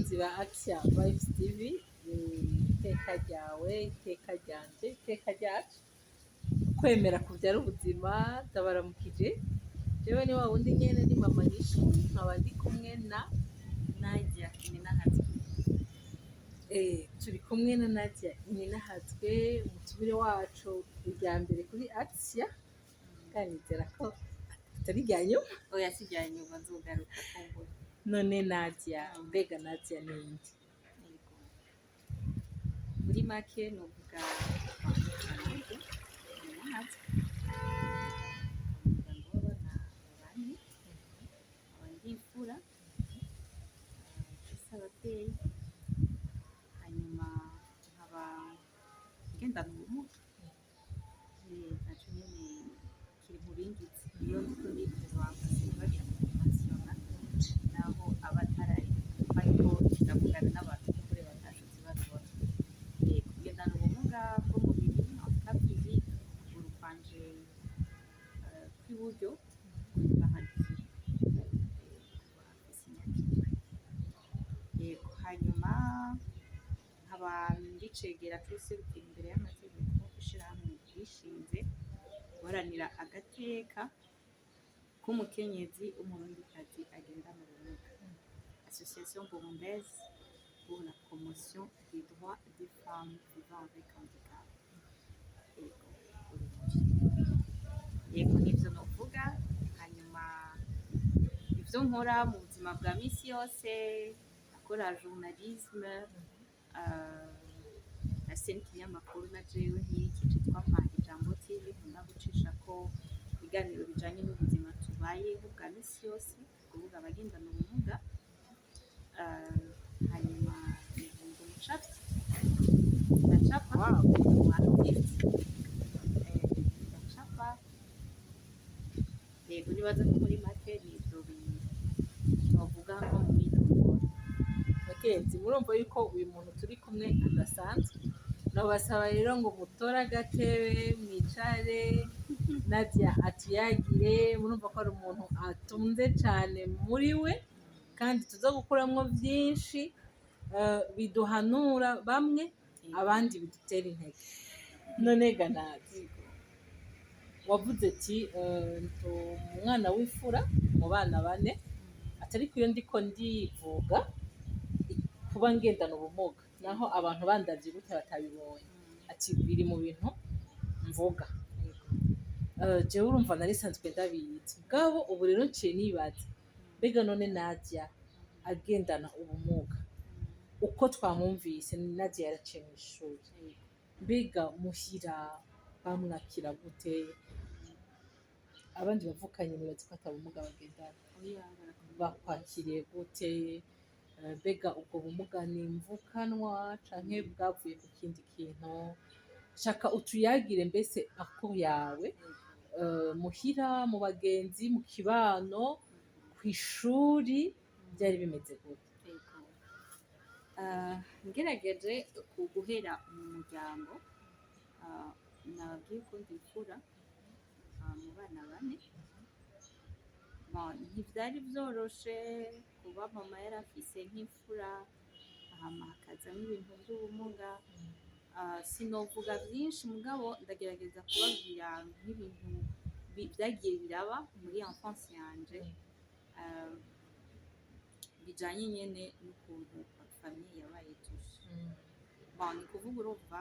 Bakunzi ba Axia Vibes TV, iteka ryawe, iteka ryanje, iteka ryacu, kwemera kuvyara ubuzima. Ndabaramukije. Jewe ni wa wundi nyene, ni mama Nyishu, nkaba ndi kumwe na Nadia Ininahazwe. Turi kumwe na Nadia Ininahazwe, umutumire wacu irya mbere kuri Axia, kandi nizera ko atari irya nyuma. Oya, si irya nyuma, nzogaruka kumbura. None Nadia, mbega Nadia ninde? Yego. Muri make novuga Nadia Ininahazwe, umuryango w'abana bane, nkaba ndi imfura, mfise abavyeyi, hanyuma nkaba ngendana ubumuga. Naco nyene kiri mu bingize. Iyo ndiko ndipresenta sinibagira kumensiona, naho aba atari ariko ndavugana n'abantu kumbure batashotse babibona. Kugendana ubumuga bw'umubiri, handicap physique, ukuguru kwanje kw'iburyo kuri paralysé kuva mfise imyaka 7. Yego, hanyuma nkaba ndicegera c'uwuserukira imbere y'amategeko ishirahamwe ryishinze guharanira agateka k'umukenyezi w'Umurundikazi agendana ubumuga, Association burundaise pour la promotion des droits des femmes vivant avec handicap. Yego, Burundi. Yego, nivyo novuga. Hanyuma ivyo nkora mu buzima bwa misi yose, nakora journalisme, nafise n'ikinyamakuru na jewe nk'iki citwa Mpa Ijambo TV, nkunda gucishako ibiganiro bijanye n'ubuzima tubayeho bwa misi yose, kuvuga abagendana ubumuga. Hanyuma ndi umucapyi, ndacapa, umu artiste, ndacapa. Yego, nibaza ko muri make nivyo novuga nko mu mwidondoro. Bagenzi, murumva yuko uyu muntu turi kumwe adasanzwe. Nabasaba rero ngo mutore agatebe mwicare, Nadia atuyagire. Murumva ko ari umuntu atunze cane muri we, kandi tuza gukuramwo vyinshi biduhanura bamwe, abandi bidutera intege. None ga Nadia, wavuze ati ndi umwana w'imfura mu bana bane, atari iyo ndiko ndivuga kuba ngendana ubumuga, naho abantu bandavye gutya batabibonye, ati biri mu bintu mvuga. Jewe urumva nari sanzwe ndabizi, mugabo ubu rero nciye nibaza: mbega none Nadia agendana ubumuga, uko twamwumvise, Nadia yaraciye mw'ishuri, mbega muhira bamwakira gute? Abandi bavukanye nibaza ko ata bumuga bagendana. Oya, barakomeye. Bakwakiriye gute? Mbega ubwo bumuga ni mvukanwa canke bwavuye ku kindi kintu? Shaka utuyagire mbese parcours yawe, muhira, mu bagenzi, mu kibano, kw'ishuri, byari bimeze gute? Yego. Ngerageje ku guhera mu muryango, nababwiye ko ndi imfura mu bana bane. Bon, ntivyari vyoroshe kuba mama yari afise nk'imfura, hama hakazamwo ibintu vy'ubumuga. Sinovuga vyinshi, mugabo ndagerageza kubabwira nk'ibintu vyagiye biraba muri enfance yanje, bijanye nyene n'ukuntu famille yabaye touchée. Bon, ni kuvuga urumva,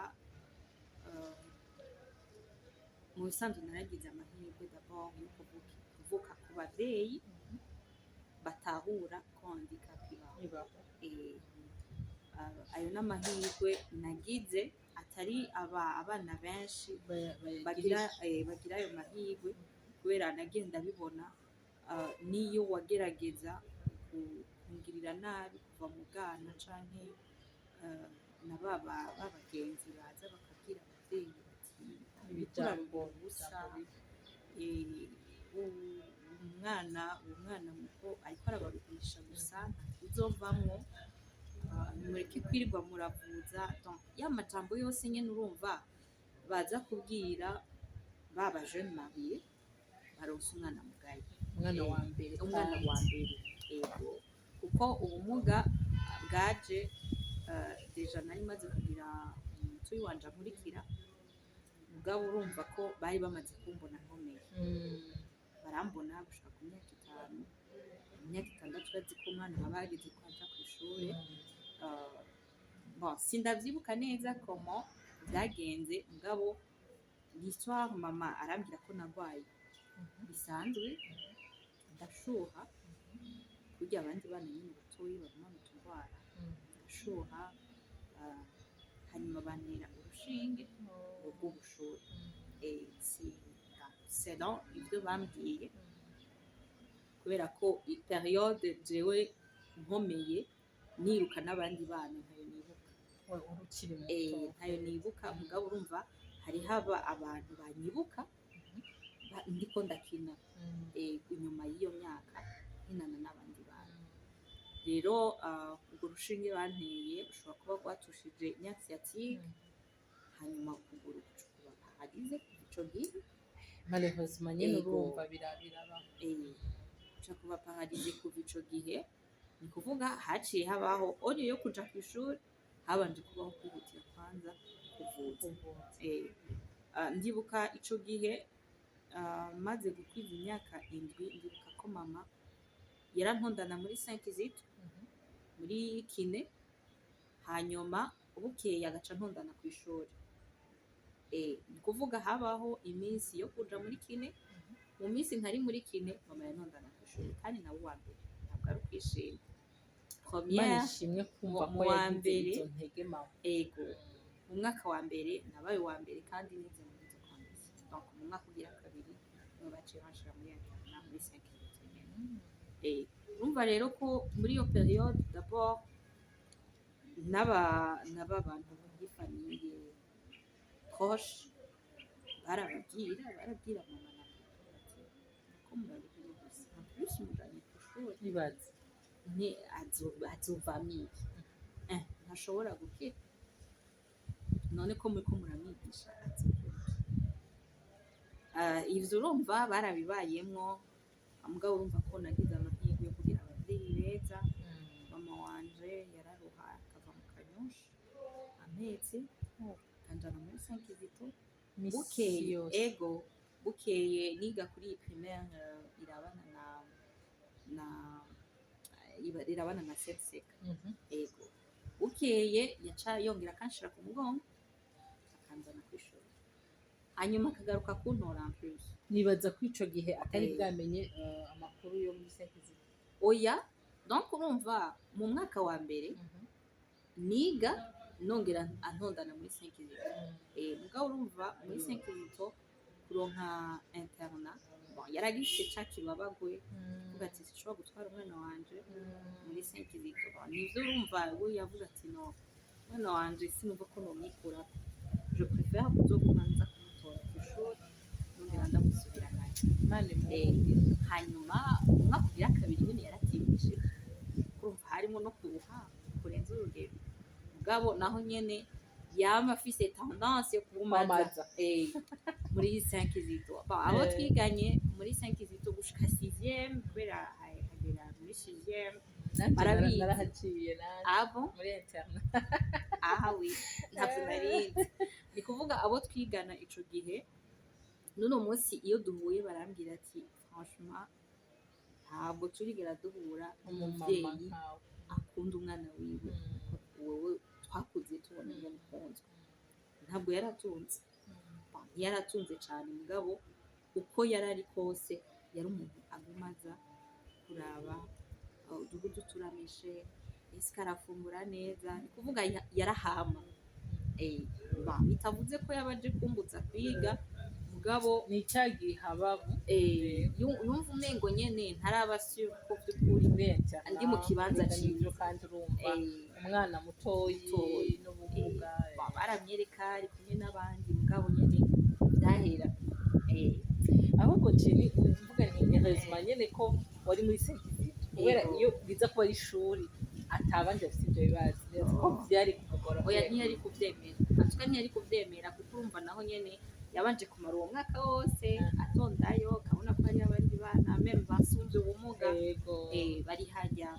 mu bisanzwe naragize amahirwe d'abord yo kuvuka ku bavyeyi batahura ko handicap ibaho. Ibaho. Ayo n'amahirwe nagize atari aba abana benshi bagira, bagira ayo mahirwe, kubera nagiye ndabibona, niyo wagerageza kungirira nabi kuva mu bwana, canke na ba bagenzi baza bakabwira abavyeyi bati Ibijambo ubusa, umwana muto ariko arabaruhisha gusa, ntazovamwo, nimureke kwirirwa muravuza. Donc ya majambo yose nyene urumva baza kubwira ba ba jeunes mariés baronse umwana mugaye. Umwana wa mbere. Umwana kandi. Wa mbere, yego, kuko ubumuga Bwaje déjà nari maze kugira umutoyi wanje ankurikira, mugabo urumva ko bari bamaze kumbona nkomeye. Barambona gushika ku myaka 5, mu myaka 6 urazi ko umwana aba yageze ko aja kw'ishure. Bon, sindavyibuka neza comment vyagenze, mugabo l'histoire, mama arambwira ko nagwaye bisanzwe, ndashuha kurya abandi bana nyene batoyi bagumana utugwara, ndashuha, hanyuma bantera urushinge rw'ubushuhe. Selon ivyo bambwiye, kubera ko période jewe nkomeye niruka n'abandi bana ntayo nibuka. Wari ukiri muto. Ntayo nibuka, mugabo urumva hari haba abantu banyibuka ndiko ndakina inyuma y'iyo myaka nkinana n'abandi bantu. Rero urwo rushinge banteye rushobora kuba rwatushije nerf sciatique, hanyuma ukuguru kuca kuba paralysé kuva ico gihe. Malheureusement nyene. Ego. Urumva birabaho. Kuca kuba paralysé kuva ico gihe, ni kuvuga haciye habaho au lieu yo kuja kw'ishuri, habanje kubaho kwihutira kwanza kuvuza. Kuvuza. Ndibuka ico gihe, maze gukwiza imyaka 7, ndibuka ko mama yarantondana muri Saint Kizito muri kiné, hanyuma bukeye agaca ntondana kw'ishuri. Ni kuvuga habaho iminsi yo kuja muri kiné, mu minsi ntari muri kiné mama yantondana kw'ishuri, kandi nawe uwa mbere ntabwo ari ukwishima. Imana Première ishimwe kumva mu ko wa yagize mbere. izo ntege mama. Ego, mu mwaka wa mbere nabaye uwa mbere kandi nize muri izo conditions. Donc mu mwaka ugira kabiri niho baciye banshira muri internat muri Saint Kizito nyene. Urumva rero ko muri iyo période d'abord n'aba bantu bo muri famille proche barabwira mama na papa bati: "Ko muraruhira ubusa, en plus mujanye kw'ishuri, Ibaze. Nti azovamwo iki? Ntashobora gukira, none ko muriko muramwigisha azokora iki?" Ivyo urumva barabibayemwo, mugabo urumva ko nagize amahirwe yo kugira abavyeyi beza. Mama wanje yararuha akava mu Kanyosha ampetse, akanjana muri Saint Kizito. Misi Bukeye yose. Ego, bukeye niga kuri primaire irabana na irabana na Setseka. Ego, bukeye yaca yongera akanshira ku mugongo akanzana kw'ishuri, hanyuma akagaruka kuntora en plus. Nibaza ko ico gihe atari bwamenye amakuru yo muri Saint Kizito. Oya, donc urumva mu mwaka wa mbere niga nongera antondana muri Saint Kizito. Mugabo urumva muri Saint Kizito kuronka internat, bon, yaragifise ca kibabagwe, kuvuga ati: "Sinshobora gutwara umwana wanje muri Saint Kizito." Bon, nivyo, urumva we yavuze ati: "No, umwana wanje sinumva ko nomwikurako, je préfère kuzoguma nza kumutora kw'ishuri nongera ndamusubiranayo." Imana imuhe Hanyuma umwaka ugira kabiri nyene yaratimishije, urumva harimo no kuruha kurenza urugero, mugabo naho nyene yama afise tendance yo kugumaza Kwamaza. Muri Saint Kizito. Bon, abo twiganye muri Saint Kizito gushika 6e, kubera hagera muri 6e Nanje barabizi. Narahaciye nanje Abo muri internat. Aha oui, ntavyo narinzi. Ni kuvuga abo twigana ico gihe n'uno munsi iyo duhuye barambwira ati: "Franchement, ntabwo turigera duhura umumama n'umuvyeyi nkawe akunda umwana wiwe wowe twakuze tubona ingene ukunzwe." Ntabwo yaratunze, ntiyaratunze cane, mugabo uko yari ari kose yari umuntu aguma aza kuraba uduhudu turameshe, ese arafungura neza, ni kuvuga yarahama. Bitavuze ko yabaje kumbuza kwiga, mugabo ni cya gihe haba yumva umengo nyene ntaraba sûr ko vy'ukuri muri internat ndi mu kibanza wiga n'ivyo ciza. Kandi urumva umwana mutoyi Mutoyi. n'ubumuga. Baramwereka ari kumwe n'abandi, mugabo nyene vyahera Ahubwo Jenny, mvuga nti heureusement nyene ko wari muri Saint Kizito, kubera Yego. iyo biza kuba ari ishuri atabandi bafite ivyo bibazo, nibaza ko vyari kumugora. Oya, ntiyari kuvyemera antuka, ntiyari kuvyemera, kuko urumva naho nyene yabanje kumara uwo mwaka wose atondayo, akabona ko hariyo abandi bana même basumvye ubumuga bari harya,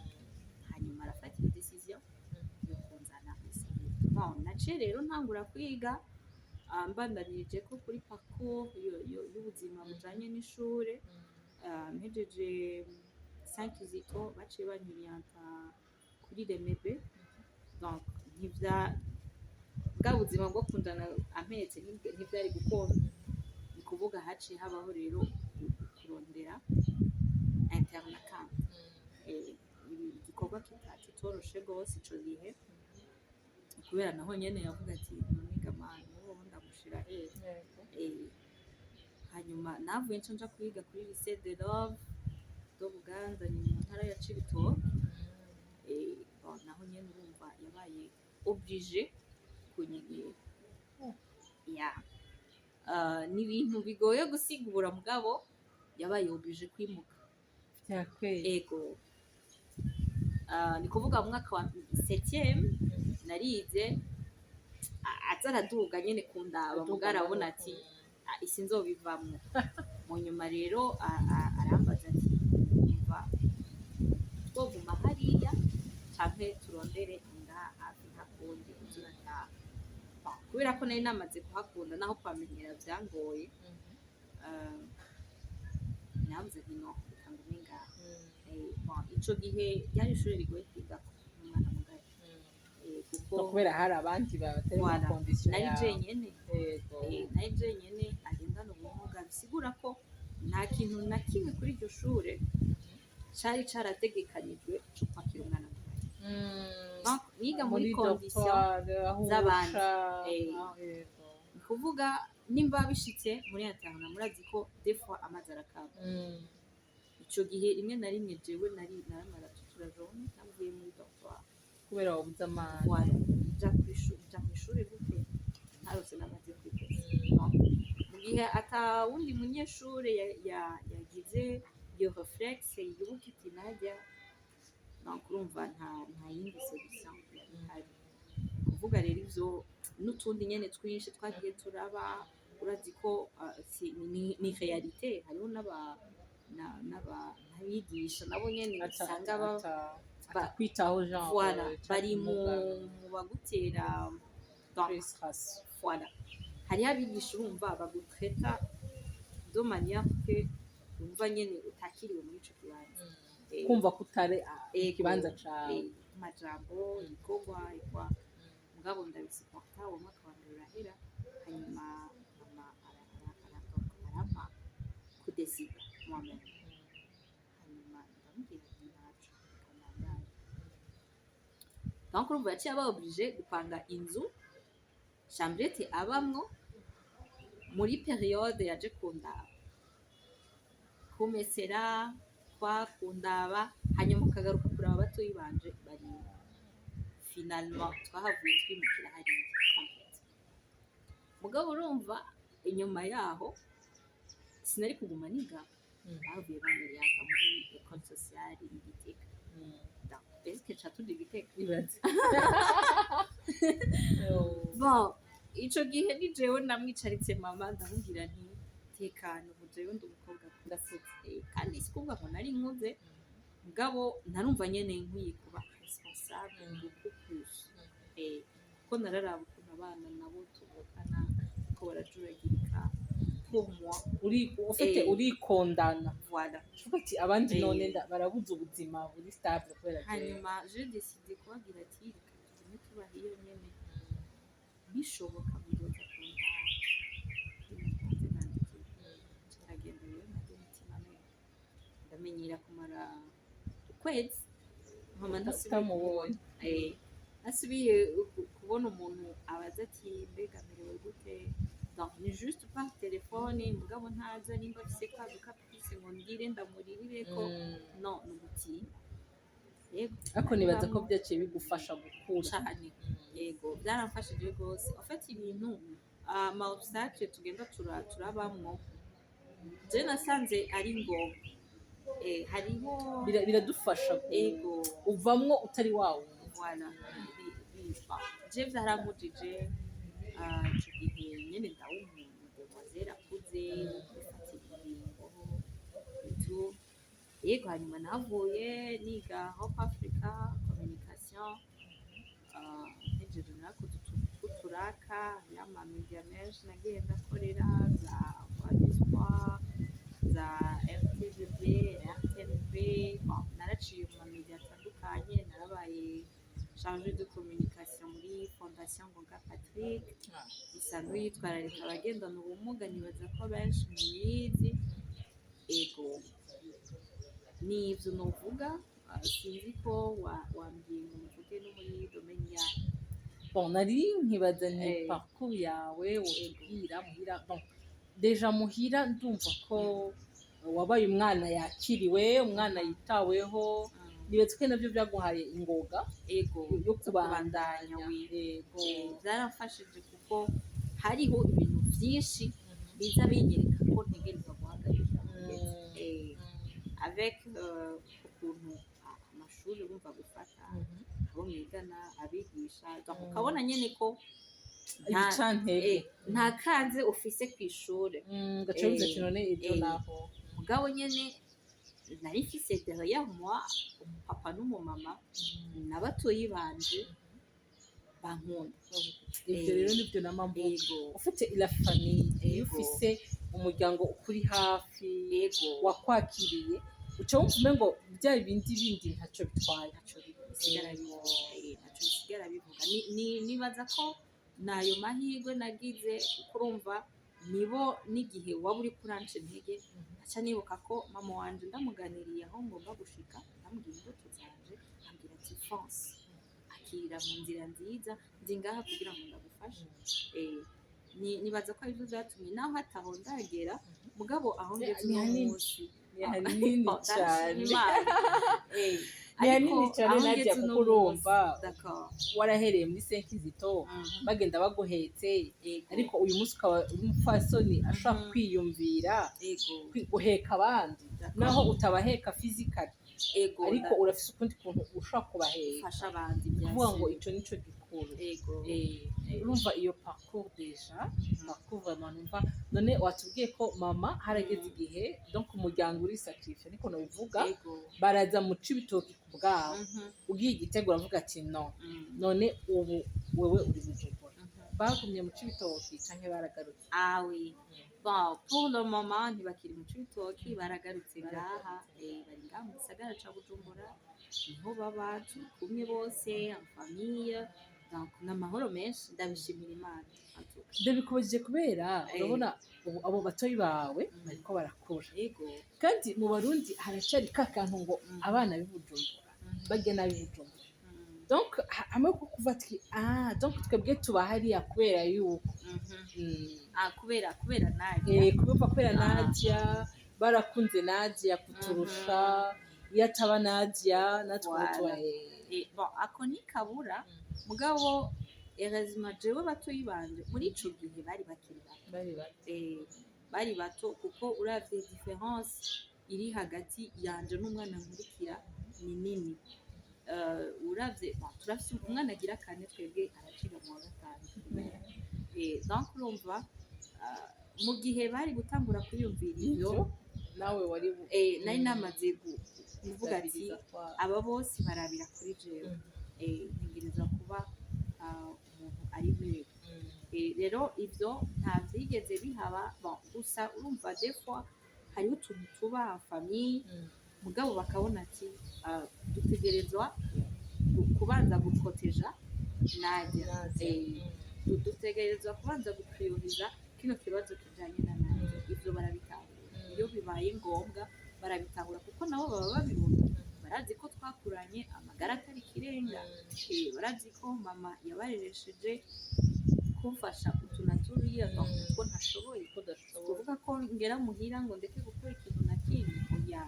hanyuma arafata iyo décision. Bon, naciye rero ntangura kwiga, mbandanirije ko kuri parcours y'ubuzima bujanye n'ishure. Mpejeje Saint Kizito, baciye banyorienta kuri Remebe. Donc ntivya bwa buzima bwo kunjana ampetse ntivyari gukunda. Ni kuvuga haciye habaho rero kurondera internat. Kandi igikorwa kitoroshe gose ico gihe, kubera naho nyene yavuga ati: "None ga mana, uwo ndamushira hehe?" Hanyuma navuye nca nja kwiga kuri Lycée de Love de Buganza, ni mu ntara ya Cibitoke. Bon, naho nyene urumva yabaye obligé kunyegera ya. Ni ibintu bigoye gusigura, mugabo yabaye obligé kwimuka. Vyakweye. Ego. Ni kuvuga mu mwaka wa septième narize, aza araduga nyene kundaba, muga arabona ati: "Ah, isi nzobivamwo." Mu nyuma rero arambaza ati: "Umva, twoguma hariya canke turondere ngaha hafi, ntakundi uza urataha?" Bon, kubera ko nari namaze kuhakunda, naho kuhamenyera vyangoye, navuze nti: "No, reka ngume ngaha." Bon, ico gihe ryari ishure rigoye kwigako n'umwana mugaye. Kuko No kubera hari abandi batari mu Voilà. condition Nari yawe. jenyene. Nari jenyene agendana ubumuga, bisigura ko nta kintu na kimwe kuri iryo shure cari carategekanijwe co kwakira umwana mugaye. Donc, niga muri condition dortoir, aho z'abandi. uca, yego. Ni kuvuga nimba bishitse muri internat, murazi ko des fois amazi arakama. Ico gihe rimwe na rimwe jewe nari naramara toute la journée navuye muri dortoir. Kubera wabuze amazi. Voilà, nja kw'ishure gute ntarose n'amazi yo kwikoza? Donc, mu gihe ata wundi munyeshure yagize iyo réflexe yibuka iti najya, donc urumva nta yindi solution yari ihari. Kuvuga rero ivyo n'utundi nyene twinshi twagiye turaba, urazi ko ni réalité, hariho n'abigisha nabo nyene usanga Atakwitaho genre. Voilà, bari mu ubumuga. Mu bagutera, donc Frustration. Voilà, hariho abigisha urumva bagutraita de manière que wumva nyene utakiriwe muri ico kibanza. Kumva ko utari Ego. ikibanza cawe. Amajambo, ibikorwa ikwa, mugabo ndabisupporta. Uwo mwaka wa mbere urahera, hanyuma mama arampa kudécida moi-même. Hanyuma ndamubwira nti: "Ntaco, reka mbandanye." Donc urumva yaciye aba obligé gupanga inzu, chambrette abamwo muri période yaje kundaba, kumesera kwa kundaba, hanyuma ukagaruka kuraba batoyi banje bari. Finalement twahavuye twimukira hariya complète. Mugabo urumva inyuma yaho sinari kuguma niga. Bavuye banyorienta muri école sociale i Gitega. Donc est-ce ca tuja i Gitega? Ibaze. Bon, ico gihe ni jewe namwicaritse mama, ndamubwira nti: "Tekana, ubu jewe ndi umukobwa, ndakuze." Kandi si kuvuga ngo nari nkuze, mugabo narumva nyene nkwiye kuba responsable beaucoup plus. Kuko nararaba ukuntu abana nabo tuvukana ko barajuragirika pour moi. Uri ufite urikondana. Voilà. Uvuga ati abandi none barabuze ubuzima buri stable kubera jewe. Hanyuma j'ai décidé kubabwira ati: "Reka tugume tubaha iyo nyene, bishoboka muzoza kundaba mutanze nandikira." Ndagenda rero nabyo umutima mwe ndamenyera kumara ukwezi nkama ndasubiye utamubonye. Nasubiye kubona umuntu abaza ati: "Mbega merewe gute?" Donc ni juste par téléphone, mugabo ntaza nimba afise ka caprice ngo ndire ndamuririre ko. No ni ugutinya, yego. Ariko nibaza ko byaciye bigufasha gukura. Cane, yego, byaramfashije rwose. En fait, ibintu, ama obstacle tugenda turabamwo, je nasanze ari ngombwa. Hariho Biradufasha ego. uvamwo utari wa wundi. Voilà. Je vyarankujije. Ico gihe nyene ndaba umuntu demoiselle akuze kwifatira ingingo et tout. Yego, hanyuma navuye niga Hope Africa communication. Mpejeje Narakoze utuntu tw'uturaka y'amamedia menshi nagiye ndakorera, za Voix d'Espoir, za RTVB, RTNB. Bon, naraciye mu mamedia atandukanye. Narabaye chargée de communication muri Fondation Ngoga Patrick, isanzwe yitwararika abagendana ubumuga. Nibaza ko benshi muyizi. Ego, ni ivyo novuga. Sinzi ko wambwiye ngo mvuge no muri domaine yayo. Bon, nari nkibaza nti parcours yawe wotubwira muhira. Bon, déjà muhira ndumva ko wabaye umwana yakiriwe, umwana yitaweho. Nibaza ko navyo byaguhaye ingoga yo kubandanya. Oui. Yego. Byaramfashije kuko hariho ibintu byinshi biza binyereka ko ntegerezwa guhagarika. Avec ukuntu amashuri urumva gufata abo mwigana, abigisha, donc ukabona nyene ko ibicantege. Nta kaze ufise kw'ishure. Gaca bivuze ati none ibyo naho. Mugabo nyene nari mfise derrière moi umupapa n'umumama n'abatoyi banje bankunda. Ibyo rero nibyo nama mvuga. Ufite la famille, iyo ufise umuryango ukuri hafi, wakwakiriye, uca wumva umengo bya bindi bindi ntacyo bitwaye. Ntaco bisigara bivuga. Ntaco bisigara bivuga. Nibaza ko nayo mahirwe nagize, kuko urumva nibo n'igihe waba uri kuranca intege, aca nibuka ko mama wanje ndamuganiriye aho ngomba gushika, ndamubwira indoto zanje, ambwira ati: "Fonce, akira mu nzira nziza, ndi ngaha kugira ngo ndagufashe." Nibaza ko arivyo vyatumye naho hataho ndagera, mugabo aho ngeze Ni uno hanini. munsi Ni hanini Oh, cyane. ndashima Imana. Ni hanini Ariko cyane, aho Nadia, ngeze kuko uno urumva munsi, d'accord. warahereye muri Saint Kizito, bagenda baguhetse, ariko uyu munsi ukaba uri umupfasoni ashobora kwiyumvira guheka abandi, naho utabaheka physically, ariko urafise ukundi kuntu ushobora kubaheka, Ufasha abandi. kuvuga ngo Bien sûr. ico nico gikuru. Urumva iyo parcours, déjà parcours vraiment numva. None watubwiye ko mama harageze igihe, donc umuryango uri sacrifié, niko nobivuga, baraza mu Cibitoki ku bwabo. Ugiye igitego uravuga ati no. None ubu wewe uri Bujumbura, bagumye mu Cibitoki canke baragarutse? Ah oui. Bon, pour le moment ntibakiri mu Cibitoki, baragarutse ngaha, bari ngaha mu gisagara ca Bujumbura, niho baba, turi kumwe bose en famille. Donc ni amahoro menshi, ndabishimira Imana en tout cas. Ndabikubajije kubera urabona ubu abo batoyi bawe bariko barakura, kandi mu Barundi haracari ka kantu ngo abana b'i Bujumbura barya nabi Bujumbura. Donc hamwe ko kuva ati ah, donc twebwe tuba hariya kubera yuko Ah, kubera Nadia. Kubera Ah. Nadia, barakunze Nadia kuturusha. Iyo ataba Nadia natwe ubu Voilà. tuba Bon, ako ntikabura, mugabo heureusement jewe batoyi banje muri ico gihe bari bakiri bato. Bari bato. Bari bato, kuko uravye différence iri hagati yanje n'umwana nkurikira ni nini. Uravye, bon, turafise umwana agira kane, twebwe araciga mu wa gatanu. Donc urumva, mu gihe bari gutangura kwiyumvira ivyo, ivyo nawe wari nari namaze kuvuga ati gusabiriza aba bose barabira kuri jewe. Ntegerezwa kuba umuntu ari mure. Rero ivyo nta vyigeze bihaba. Bon, gusa urumva des fois hariho utuntu tuba en famille, mugabo bakabona ati dutegerezwa kubanza guproteja Nadia. Nadia. Dutegerezwa kubanza guprioriza kino kibazo kijanye na Nadia. Ivyo barabitahura. Iyo bibaye ngombwa barabitahura, kuko nabo baba babibona, barazi ko twakuranye amagara atari ikirenga. Barazi ko mama yabareresheje kumfasha utu na turiya, ko ntashoboye. Ko udashoboye. Kuvuga ko ngera muhira ngo ndeke gukora ikintu na kimwe, oya.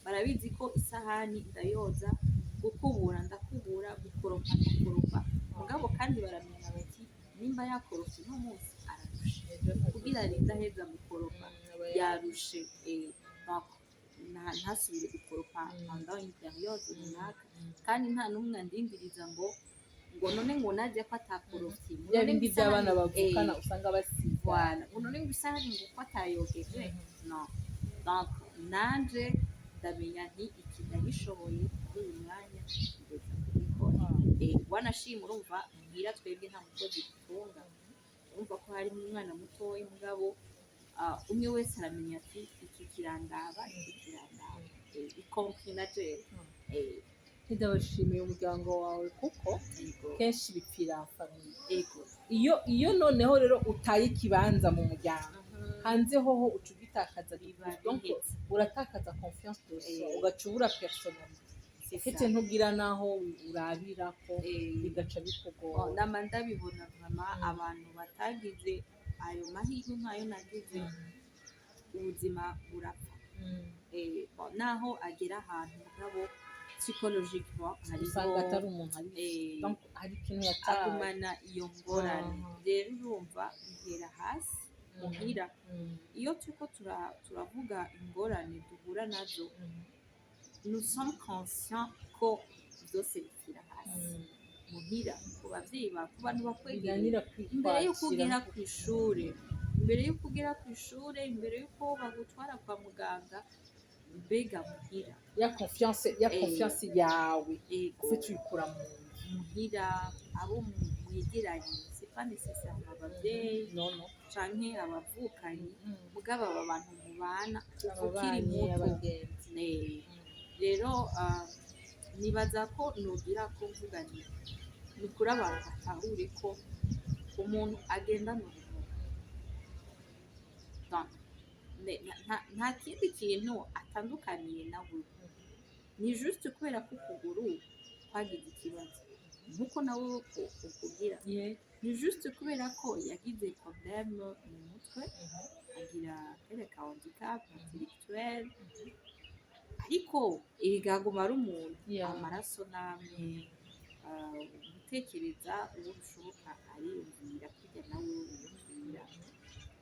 Barabizi ko isahani ndayoza, gukubura ndakubura, gukoropa ndakoropa. Mugabo kandi baramenya bati nimba yakorofye uno munsi ararushe, kugira arinde aheza gukoropa yarushe. Donc, ntasubire gukoropa pendant une période runaka. Kandi nta n'umwe andindiriza ngo none ngo Nadia ko atakorofye, ngo Bya none ngo bindi by'abana isahani- bavukana usanga basiga. Voilà, ngo none ngo isahani ngo ko atayogeje. No, donc nanje ndamenya nti iki ndagishoboye muri uyu mwanya, ngeza kubikora. Wanashima urumva. Muhira twebwe nta mukozi dutunga, urumva ko harimo umwana mutoya, mugabo umwe wese aramenya ati iki kirandaba, iki kirandaba, y compris na jewe. Ndabashimiye umuryango wawe kuko kenshi bipfira famille. Iyo noneho rero utaye ikibanza mu muryango, hanze hoho uca ugitakaza. Biba Donc, bihetse. uratakaza confiance de soi, ugaca ubura personnalité. C'est Ufite ça. ntugira naho urabira ko bigaca bikugora. Nama ndabibona vraiment, abantu batagize ayo mahirwe nkayo nagize, ubuzima burapfa. Bon, naho agera ahantu, mugabo psychologiquement hariho Usanga atari umuntu ari donc hari ikintu yataye. Agumana iyo ngorane. Rero urumva bihera hasi muhira. Iyo turiko turavuga ingorane duhura nazo, nous sommes conscients ko byose bipfira hasi muhira, ku bavyeyi bawe, ku bantu bakwegereye, Binanira imbere y'uko kwakira. ugera ku ishure, imbere y'uko ugera ku ishure, imbere y'uko bagutwara kwa muganga, mbega muhira. Ya confiance, ya confiance yawe ufite uyikura mu nzu. Muhira, abo mwegeranye, c'est pas nécessairement abavyeyi No, no. canke abavukanyi, mugabo aba bantu mubana kuva ukiri Ababanyi, muto. abagenzi. Rero nibaza ko nogira ko mvuga nti ni ukuri abantu batahure ko umuntu agendana ubumuga. Donc, nta kindi kintu atandukaniye nawe, ni juste kubera ko ukuguru kwagize ikibazo nkuko nawe ukugira, ni juste kubera ko yagize problème mu mutwe, agira quelque handicap intellectuel, ariko igaguma ari umuntu. Amaraso n'amwe, gutekereza uwo bishoboka ariyumvira kurya nawe wiyumvira.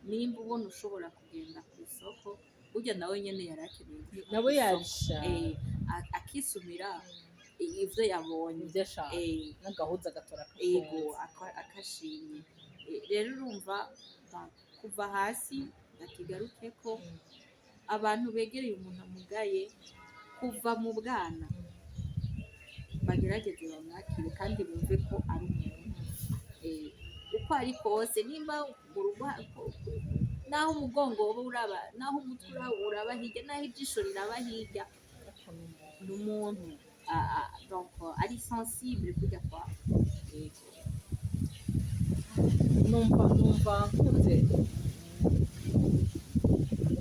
Nimba ubona ushobora kugenda ku isoko, burya nawe nyene yari akeneye gushika Nawe kw'isoko. yabishaka. Akisumira ivyo yabonye. Ibyo ashaka. N'agahuza agatora Ego. akakunze. Akashimye. Rero urumva kuva hasi bakigaruke ko abantu begereye umuntu amugaye kuva mu bwana bagerageze bamwakire kandi bumve ko ari umuntu. Uko ari kose, nimba mu rugo naho umugongo woba uraba, naho umutwe uraba hirya, naho ijisho riraba hirya, ni umuntu. Donc ari sensible kurya kwa, yego. Numva nkunze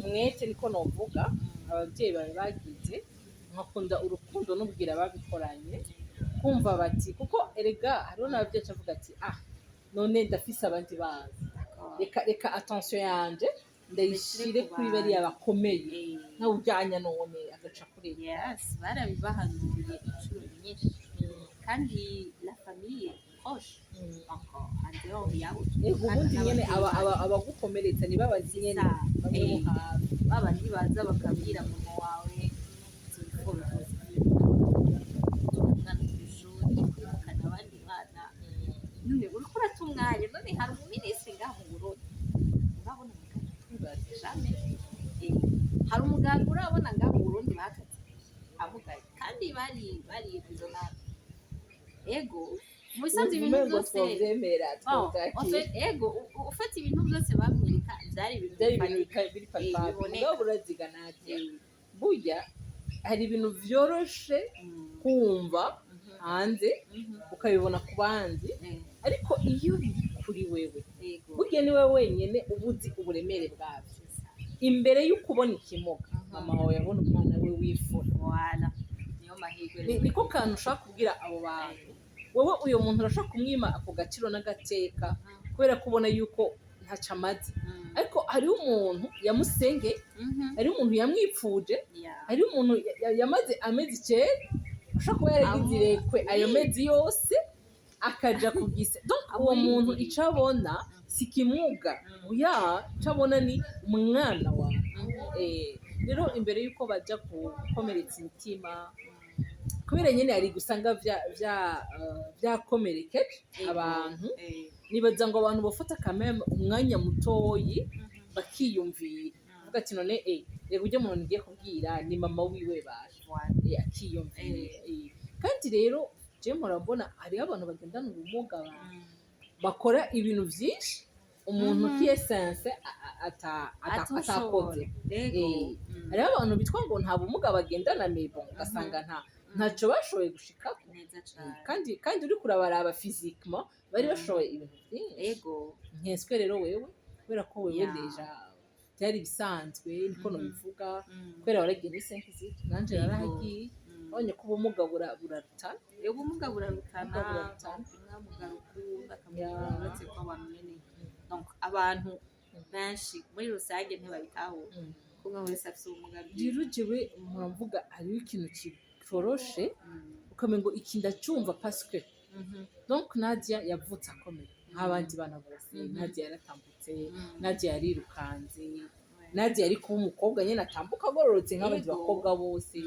umwete, niko novuga, ababyeyi bawe bagize, nkakunda urukundo n'ubwira babikoranye, kumva bati kuko erega hariho n'ababyeyi avuga ati: "Ah, none ndafise abandi bana, reka attention yanje ndayishire kuri bariya bakomeye." Nawe ujyanya none agaca kure. Yes, barabibahanuye inshuro nyinshi, kandi la famille proche encore en dehors yabo. Ego, ubundi nyene abagukomeretsa ni babazi nyene bamwe bo hafi. Babandi baza bakabwira mama wawe: "Umwana ku ishuri kwirukana abandi bana, none uriko urata umwanya. None hari umuminisitiri ngaha mu Burundi urabona umuganga? Jamais. Hari umuganga urabona ngaha mu Burundi bakaze amugaye kandi bari raisonnable?" Ego, mu bisanzwe ibintu Umengo byose twovyemera, Bon, en twovyakira. fait, ego, ufata ibintu byose bamwereka byari ibintu Byari ibintu bifatika. biri palpable. Biboneka. Mugabo uraziga, Nadia, burya hari ibintu vyoroshe kumva hanze, ukabibona ku bandi, ariko iyo biri kuri wewe, burya ni wowe wenyine uba uzi uburemere bwabyo. Imbere y'uko ubona ikimuga, mama wawe yabona umwana we w'imfura. Voilà, niyo mahirwe. Niko kantu ushaka kubwira abo bantu. Wowe uyo muntu urashobora kumwima ako gaciro n'agateka kubera ko ubona yuko ntacyo amaze, ariko hariho umuntu yamusenge, hariho umuntu yamwipfuje, hariho umuntu yamaze amezi 9, ashobora kuba yaragize irekwe ayo mezi yose akaja ku gise. Donc uwo muntu Amurindiriye. ico abona si kimuga, oya, ico abona ni umwana wawe. Rero imbere yuko baja gukomeretsa imitima, kubera nyene hari gusanga vyakomerekeje abantu, nibaza ngo abantu bafata kameme umwanya mutoyi bakiyumvira, avuga ati: "None reka ujye muntu ngiye kubwira ni mama wiwe baje." Voilà. Akiyumvira. Kandi rero Je murabona hariho abantu bagendana ubumuga bakora ibintu vyinshi umuntu qui est censé atakoze. Hariho abantu bitwa ngo nta bumuga bagendana, mais bon, ugasanga ntaco bashoboye gushikako. Neza cane. Kandi uriko urabaraba physiquement, bari bashoboye ibintu vyinshi. Nkeswe rero wewe, kubera ko wewe déjà byari bisanzwe, niko nobivuga, kubera waragiye muri Saint Kizito, nanje narahagiye, abonye ko ubumuga burarutana. Ubumuga burarutana. Ubumuga burarutana. Umwe ukunda akamugara, uretse ko abantu nyene, donc abantu benshi muri rusange ntibabitahura ko umwe wese afise ubumuga bwiwe. Rero jewe muravuga hariho ikintu kitoroshe, ukamenya ngo iki ndacumva, parce que donc Nadia yavutse akomeye nk'abandi bana bose. Nadia yaratambutse, Nadia yarirukanze, Nadia yari kuba umukobwa nyine atambuka agororotse nk'abandi bakobwa bose,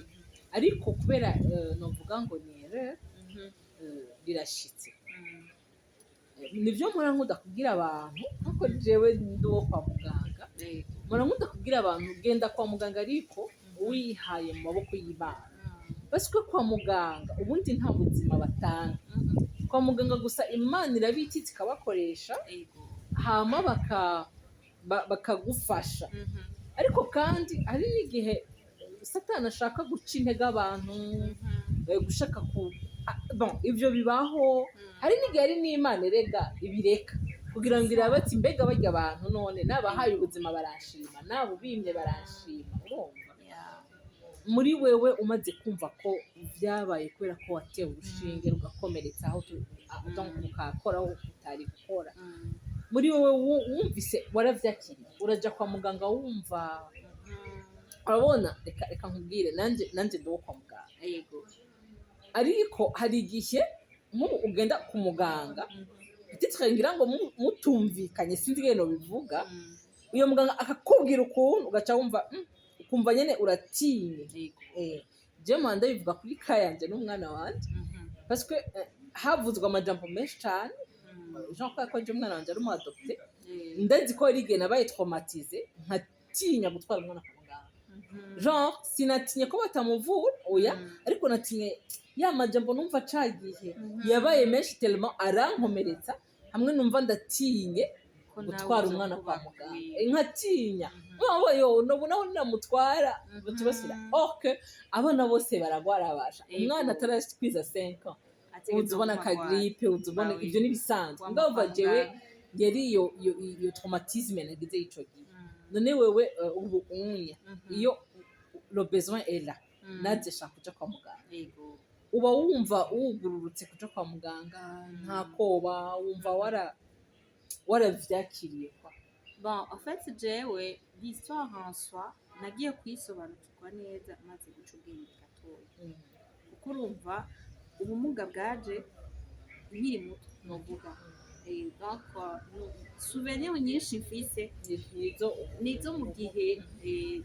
ariko kubera novuga ngo ni erreur, rirashitse. Nivyo mpora nkunda kubwira abantu, nkuko jewe ndi uwo kwa muganga, mpora nkunda kubwira abantu: genda kwa muganga ariko wihaye mu maboko y'Imana, parce que kwa muganga ubundi nta buzima batanga. Kwa muganga gusa Imana irabititse ikabakoresha, hama bakagufasha. Ariko kandi hari n'igihe Satani ashaka guca intege abantu, gushaka ku bon, ivyo bibaho. Hari n'igihe ari n'Imana erega ibireka kugira ngo irabe ati: mbega barya abantu none nabahaye ubuzima baranshima, nabubimye baranshima? Urumva, muri wewe umaze kumva ko vyabaye kubera ko watewe urushinge rugakomeretsa aho donc rukakora aho utari gukora, muri wewe wumvise waravyakiriye, uraja kwa muganga wumva urabona, reka nkubwire, nanje ndi uwo kwa muganga, ariko hari igihe nk'ubu ugenda ku muganga, peut-être ngira ngo mutumvikanye, sinzi ingene nobivuga, uyo muganga akakubwira ukuntu ugaca wumva ukumva nyene uratinye. Je mpora ndabivuga kuri cas yanje n'umwana wanje, parce que havuzwe amajambo menshi cane, jean kubera ko je umwana wanje ari umu adopté, ndazi ko hari igihe nabaye traumatisé nkatinya gutwara umwana kwa muganga. Genre sinatinye ko batamuvura, oya, ariko natinye ya majambo numva ca gihe yabaye menshi tellement arankomeretsa, hamwe numva ndatinye gutwara umwana kwa muganga. Nkatinya mama yo nobonaho namutwara baca basubira, ok, abana bose baragwara, basha umwana atarashikwiza 5 ans uza ubona ka grippe, uza ubona ivyo n'ibisanzwe. Ndumva jewe yari iyo traumatisme nagize ico gihe. None wewe ubu unya iyo le besoin est là, naje shaka kuja kwa muganga, uba wumva wugururutse kuja kwa muganga, nta koba, wumva waravyakiriye kwa? Bon, en fait, jewe l'histoire en soi nagiye kuyisobanukirwa neza maze guca ubwenge gatoya, kuko urumva ubumuga bwaje nkiri muto novuga. Donc souvenir nyinshi mfise nizo nizo mu gihe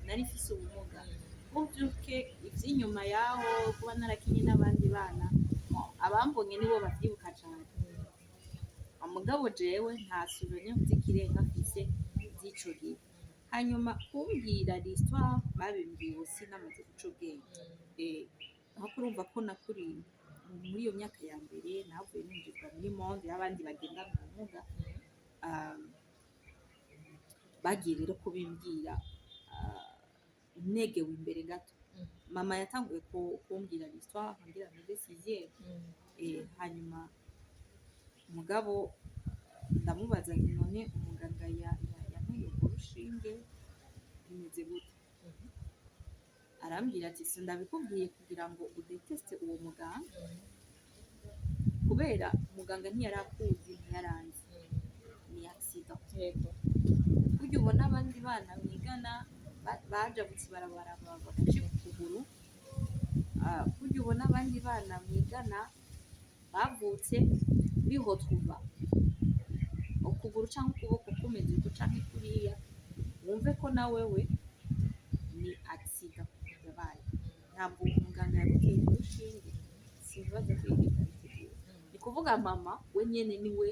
nari mfise ubumuga. Uvyuke ivy'inyuma yaho, kuba narakinye n'abandi bana, bon, abambonye nibo bavyibuka cane. Mugabo jewe nta souvenir z'ikirenga mfise z'ico gihe. Hanyuma kumbwira l'histoire babimbwiye aussi namaze guca ubwenge. Aho kurumva ko nakuriye muri iyo myaka ya mbere, navuye ninjizwa muri monde y'abandi bagendana ubumuga. Bagiye rero kubimbwira negewe imbere gato. Mama yatanguye kumbwira l'histoire ngira muri sixième. Hanyuma mugabo ndamubaza nti: none umuganga yanteye urwo rushinge bimeze gute? Arambwira ati: sindabikubwiye kugira ngo udeteste uwo muganga, kubera muganga ntiyari akuzi, ntiyaranzi, ni accident. Burya ubona abandi bana mwigana bajabutse ibarabara bagacika ukuguru, burya ubona abandi bana mwigana bavutse bihotwuva ukuguru cyangwa ukuboko kumeze uku canke kuriya, wumve ko na wewe ni accident yabaye, ntabwo umuganga yaguteye urushinge, sinibaza ko yigeze abitegura. Ni kuvuga mama we nyene niwe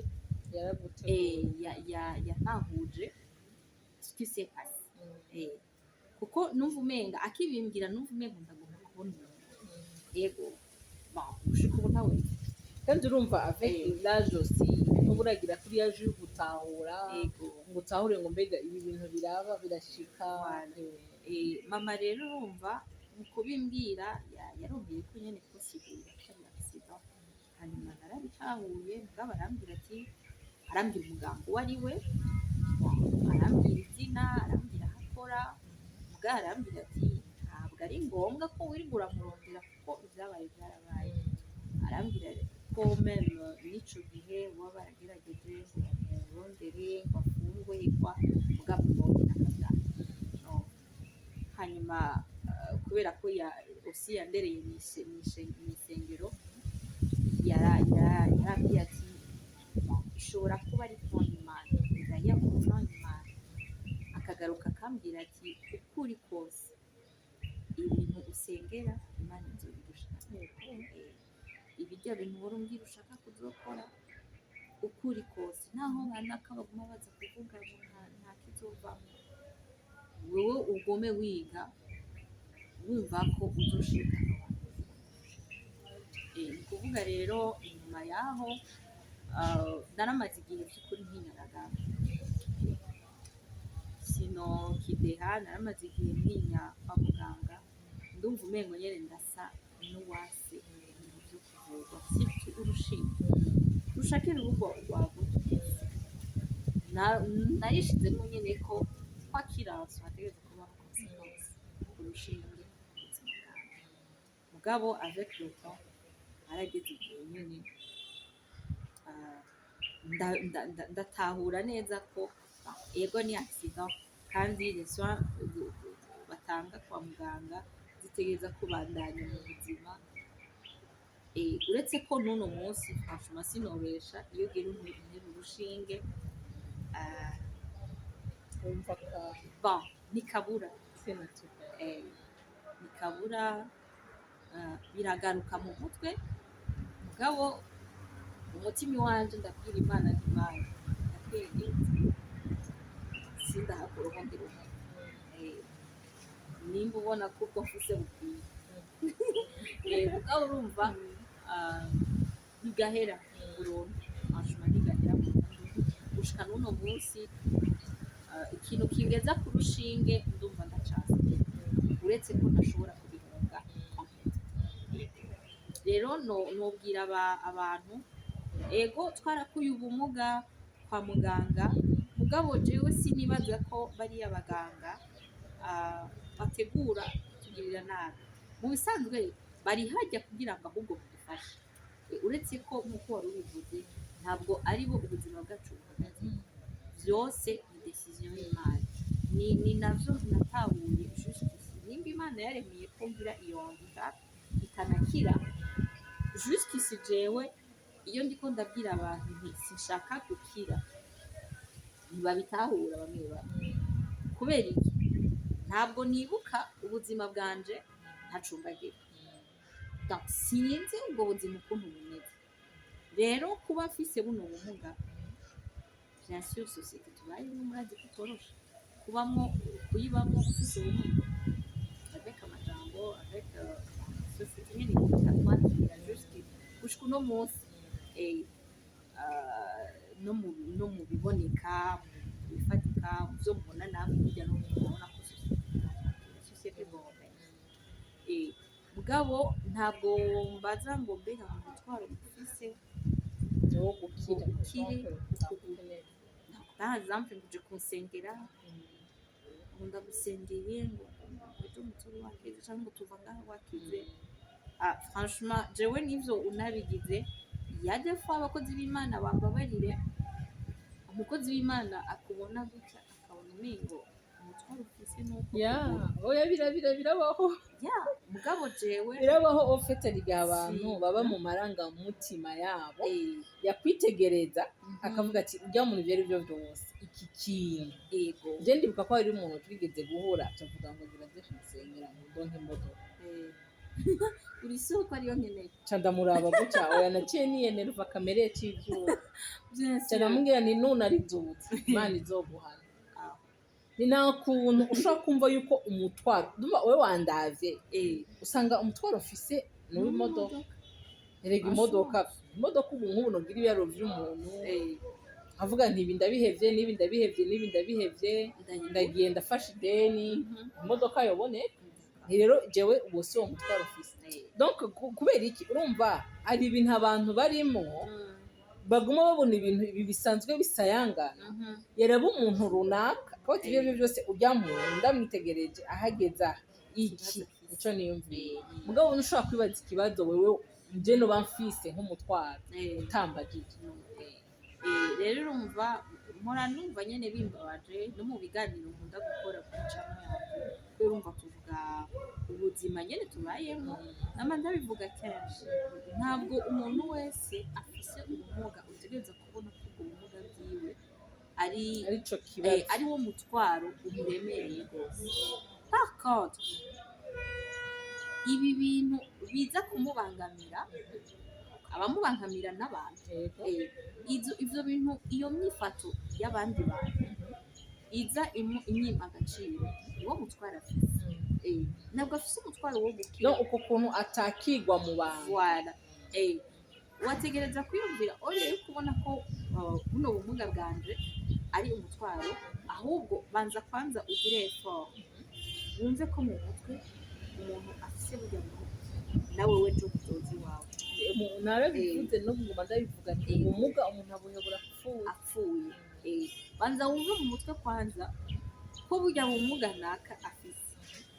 Yaraguteguye. Yatahuje ce qui s'est passé. Kuko numva umenga akibimbwira, numva umenga ndagomba kubona umuntu. Yego, bon, gushika ubu ntawe mfite. Kandi urumva, avec l'âge aussi, ntuba uragira kuri yaje yo gutahura, ngo utahure ngo mbega ibi bintu biraba, birashika. Voilà. Mama rero, urumva, mu kubimbwira yarongeye ko nyene kunsigurira ko ari accident. Hanyuma narabitahuye, mugabo arambwira ati, arambwira umuganga uwo ari we, arambwira izina, arambwira aho akora, mugabo arambwira ati ntabwo ari ngombwa ko wirirwa uramurondera kuko ibyabaye byarabaye. Arambwira ko même n'ico gihe baba baragerageje ngo bamurondere ngo afungwe kwa, mugabo mbonye akabyanga no. Hanyuma kubera ko ya aussi yandereye mw'isengero, yarambwiye ati ishobora kuba ari plan y'Imana, d'ailleurs plan y'Imana. Akagaruka akambwira ati uko uri kose, ibintu usengera Imana izobigushaka. Ibirya bintu uhora umbwira ushaka kuzokora, uko uri kose, naho banaka baguma baza kuvuga ngo nta kizovamwo, wewe ugume wiga wumva ko uzoshika aho hantu. Ni kuvuga rero inyuma yaho, naramaze igihe by'ukuri ntinyaraga sino kideha, naramaze igihe ntinya kwa muganga, ndumva umengo nyene ndasa n'uwase ibintu vyo kuvurwa, surtout urushinge rushakira urugo rwagutse. Narishizemo nyene ko kwakiranso hategerezwa kubaho conséquence urushinge ku buzima bwanjye. Mugabo avec le temps harageze igihe nyene ndatahura neza ko ego ni accident, kandi les soins batanga kwa muganga zitegereza kubandanya mu buzima. Uretse ko n'uno munsi, franchement, sinobesha, iyo ugira untera urushinge, wumva ka bon, ntikabura. C'est naturel. Ntikabura, biragaruka mu mutwe, mugabo umutima iwanje ndabwira Imana nti Imana, ndakwinginze, sindahakura ubundi bumuga. Nimba ubona ko ubwo mfise bukwiye. Mugabo urumva, ntigahera burundu, franchement ntigahera burundu. Gushika n'uno munsi, ikintu kingeza ku rushinge ndumva ndacase, uretse ko ntashobora kubihunga complètement. Rero nobwira abantu, ego twarakuye ubumuga kwa muganga, mugabo jewe sinibaza ko bariya baganga bategura kutugirira nabi. Mu bisanzwe bari hajya kugira ngo ahubwo badufashe. Uretse ko nk'uko wari ubivuze, ntabwo ari bo ubuzima bwacu buhagaze, byose ni décision y'Imana. Ni navyo natahuye jusqu'ici, nimba Imana yaremeye ko ngira iyo handicap itanakira, jusqu'ici jewe iyo ndiko ndabwira abantu nti sinshaka gukira, ntibabitahura bamwe bamwe. Kubera iki? Ntabwo nibuka ubuzima bwanje ntacumbagira. Donc, sinzi ubwo buzima ukuntu bumeze. Rero kuba mfise buno bumuga, bien sûr, société tubayemo murazi ko itoroshe kubamwo, kuyibamwo ufise ubumuga, avec amajambo, avec société nyene itatwakira juste gushika uno munsi. No mu biboneka, mu bifatika, mu vyo mubona namwe hirya no hino, murabona ko société itatwakira, société burundaise. Mugabo ntabwo mbaza ngo mbega mu mutwaro ufise wo gukira. Ukire. Par exemple ngo uje kunsengera, ngo ndagusengeye ngo ejo umutwe wakize, cyangwa ngo tuva ngaha wakize. Ah, franchement, jewe nivyo unabigize ya des fois abakozi b'Imana bambabarire, umukozi w'Imana akubona gutya akabona umengo umutwaro ufise nuko Ya, oya, birabaho. Ya, mugabo jewe Birabaho au fait, igihe abantu Si. baba mu marangamutima yabo, yakwitegereza akavuga ati ujya mu ivyo ari byo byose iki kintu. Je ndibuka ko hari umuntu twigeze guhura, tuvuga ngo ngira kumusengera ngo ndonke imodoka. Uri soko ariyo nkeneye. Ca ndamuraba gutya, oya, naciye niyenerva kamere c'ivyuma. Bien Ca sûr. ndamubwira ni none arizutse Imana izoguhana. Ah. Ni nta kuntu ushobora kumva yuko umutwaro, ndumva wowe wandavye, usanga umutwaro ufise ni uw'imodoka. Erega imodoka Imodoka ubu nk'ubu nogira ibiharuro vy'umuntu, nkavuga nti ibi ndabihevye, n'ibi ndabihevye, n'ibi ndabihevye, ndagiye ndafashe ideni, imodoka yoboneka. Nti rero jewe uwo si wo mutwaro mfise. Donc kubera iki? Urumva hari ibintu abantu barimo baguma babona ibintu ibi bisanzwe bisayangana, yaraba umuntu runaka kuko ibyo aribyo byose ujya muntu ndamwitegereje ahageza iki, nico niyumviye. Mugabo ntushobora kwibaza ikibazo wewe nje noba mfise nk'umutwaro utambagije. Rero urumva mpora numva nyene bimbabaje no mu biganiro nkunda gukora kuri channel yanjye, kubera urumva tuvuga ubuzima nyene tubayemo. Nama ndabivuga kenshi, ntabwo umuntu wese afise ubumuga utegereza kubona ko ubwo bumuga bwiwe ari arico kibazo, ari wo mutwaro umuremereye rwose. Par contre, ibi bintu biza kumubangamira, abamubangamira n'abantu, ivyo bintu, iyo myifato y'abandi bantu iza imwima agaciro, niwo mutwaro afise. Ntabwo afise umutwaro wo gukira. No uko kuntu atakigwa mu bantu. Voilà. Wategereza kwiyumvira oye yo kubona ko buno bumuga bwanje ari umutwaro, ahubwo banza kwanza ugire effort wumve ko mu mutwe umuntu afise burya bumuga nawe we jo kuzoza iwawe. Narabivuze no nguma ndabivuga nti ubumuga umuntu abuhebura apfuye. Apfuye. Banza wumve mu mutwe kwanza ko burya bumuga naka afise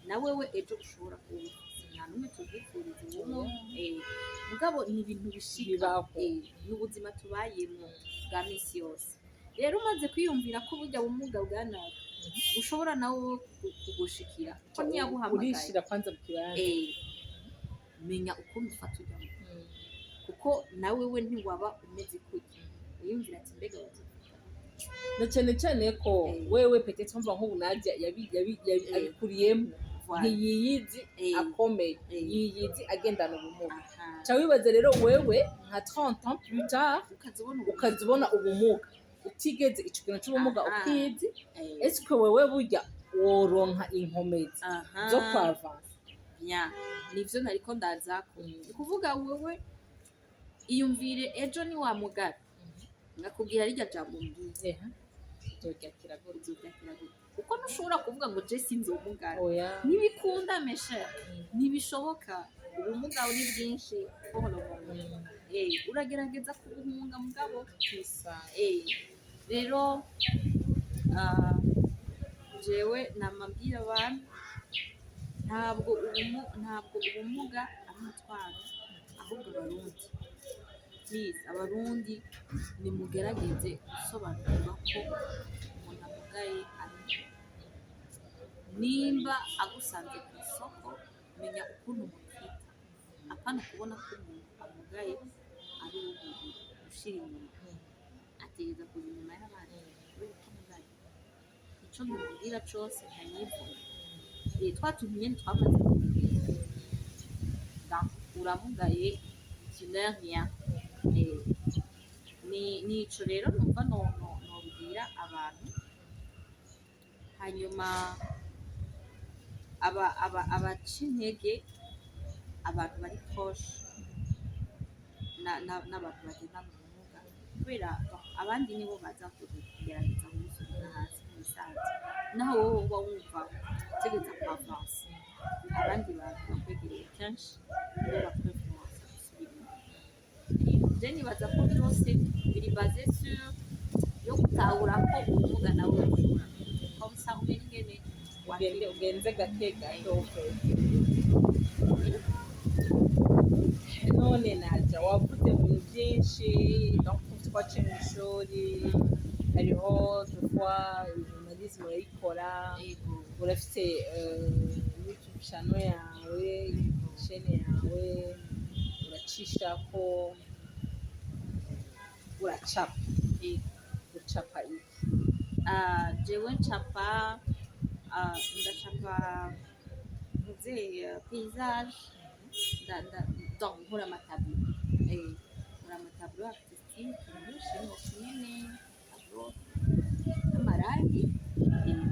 nawe we ejo ushobora kuba ubufise. Nta n'umwe tubwifuriza ubumuga, mugabo ni ibintu bishika. Bibaho. Ni ubuzima tubayemo bwa misi yose. Rero umaze kwiyumvira ko burya bumuga bwa naka ushobora nawe kugushikira ko ntiyaguhamagaye, urishira kwanza mu kibanza. Menya ukuntu ufata ujya mu, kuko nawe we ntiwaba umeze kurya wiyumvira ati mbega bazofata. Na cyane cyane ko wewe peut-être mva nk'ubu Nadia abikuriyemo, Voilà. ntiyiyizi akomeye, yiyizi agendana ubumuga. Ca wibaza rero wewe nka 30 ans plus tard ukazibona ubumuga. Ukazibona ubumuga utigeze ico kintu c'ubumuga ukizi, est-ce que wewe burya woronka inkomezi zo kwavansa? Bien, nivyo nariko ndazako. Ni kuvuga wewe iyumvire ejo ni wa mugara ngakubwira rirya jambo mbwiye, uzoryakira gute? Uzoryakira gute? Kuko ntushobora kuvuga ngo je sinzomugara. Oya. Ntibikunda mesha, ntibishoboka. Ubumuga ni bwinshi buhoro buhoro. Uragerageza kubuhunga mugabo Kwisanga. Rero jewe namabwira abantu, ntabwo ubumuga ari umutwaro, ahubwo abarundi, please, abarundi nimugerageze gusobanukirwa ko umuntu amugaye ari umuntu. Nimba agusanze ku isoko, menya ukuntu umutwita, apana kubona ko umuntu amugaye ari uwo gushira inyuma, ategereza kuza inyuma y'abandi kubera ko amugaye. Ico ndamubwira cose ntanyivuna. Twa tuntu nyene twamaze kumenyera. Donc, uramugaye, tu n'es rien. Nico rero numva nobwira abantu. Hanyuma aba abaca intege abantu bari proche n'abantu bagendana ubumuga, kubera abandi nibo baza kugerageza kugusubiza hasi mu bisanzwe, naho wowe uba wumva utegereza ku avancer, abandi bantu bakwegereye kenshi nibo bakwinfluença gusubira inyuma. Je nibaza ko byose biri basé sur yo gutahura ko ubumuga nawe bushobora comme ça umenye ingene ugende ugenze gake gake wowe. None Nadia, wavuze mu bintu byinshi, donc twaciye mu ishuri, hariho des fois journalisme urayikora, urafite YouTube channel yawe, chaîne yawe, uracishako, uracapa. Ucapa iki? Ah, jewe ncapa, ndacapa ntuze paysage, donc nkora ama tableau, nkora ama tableau artistique nyinshi nyene, tableau n'amarangi.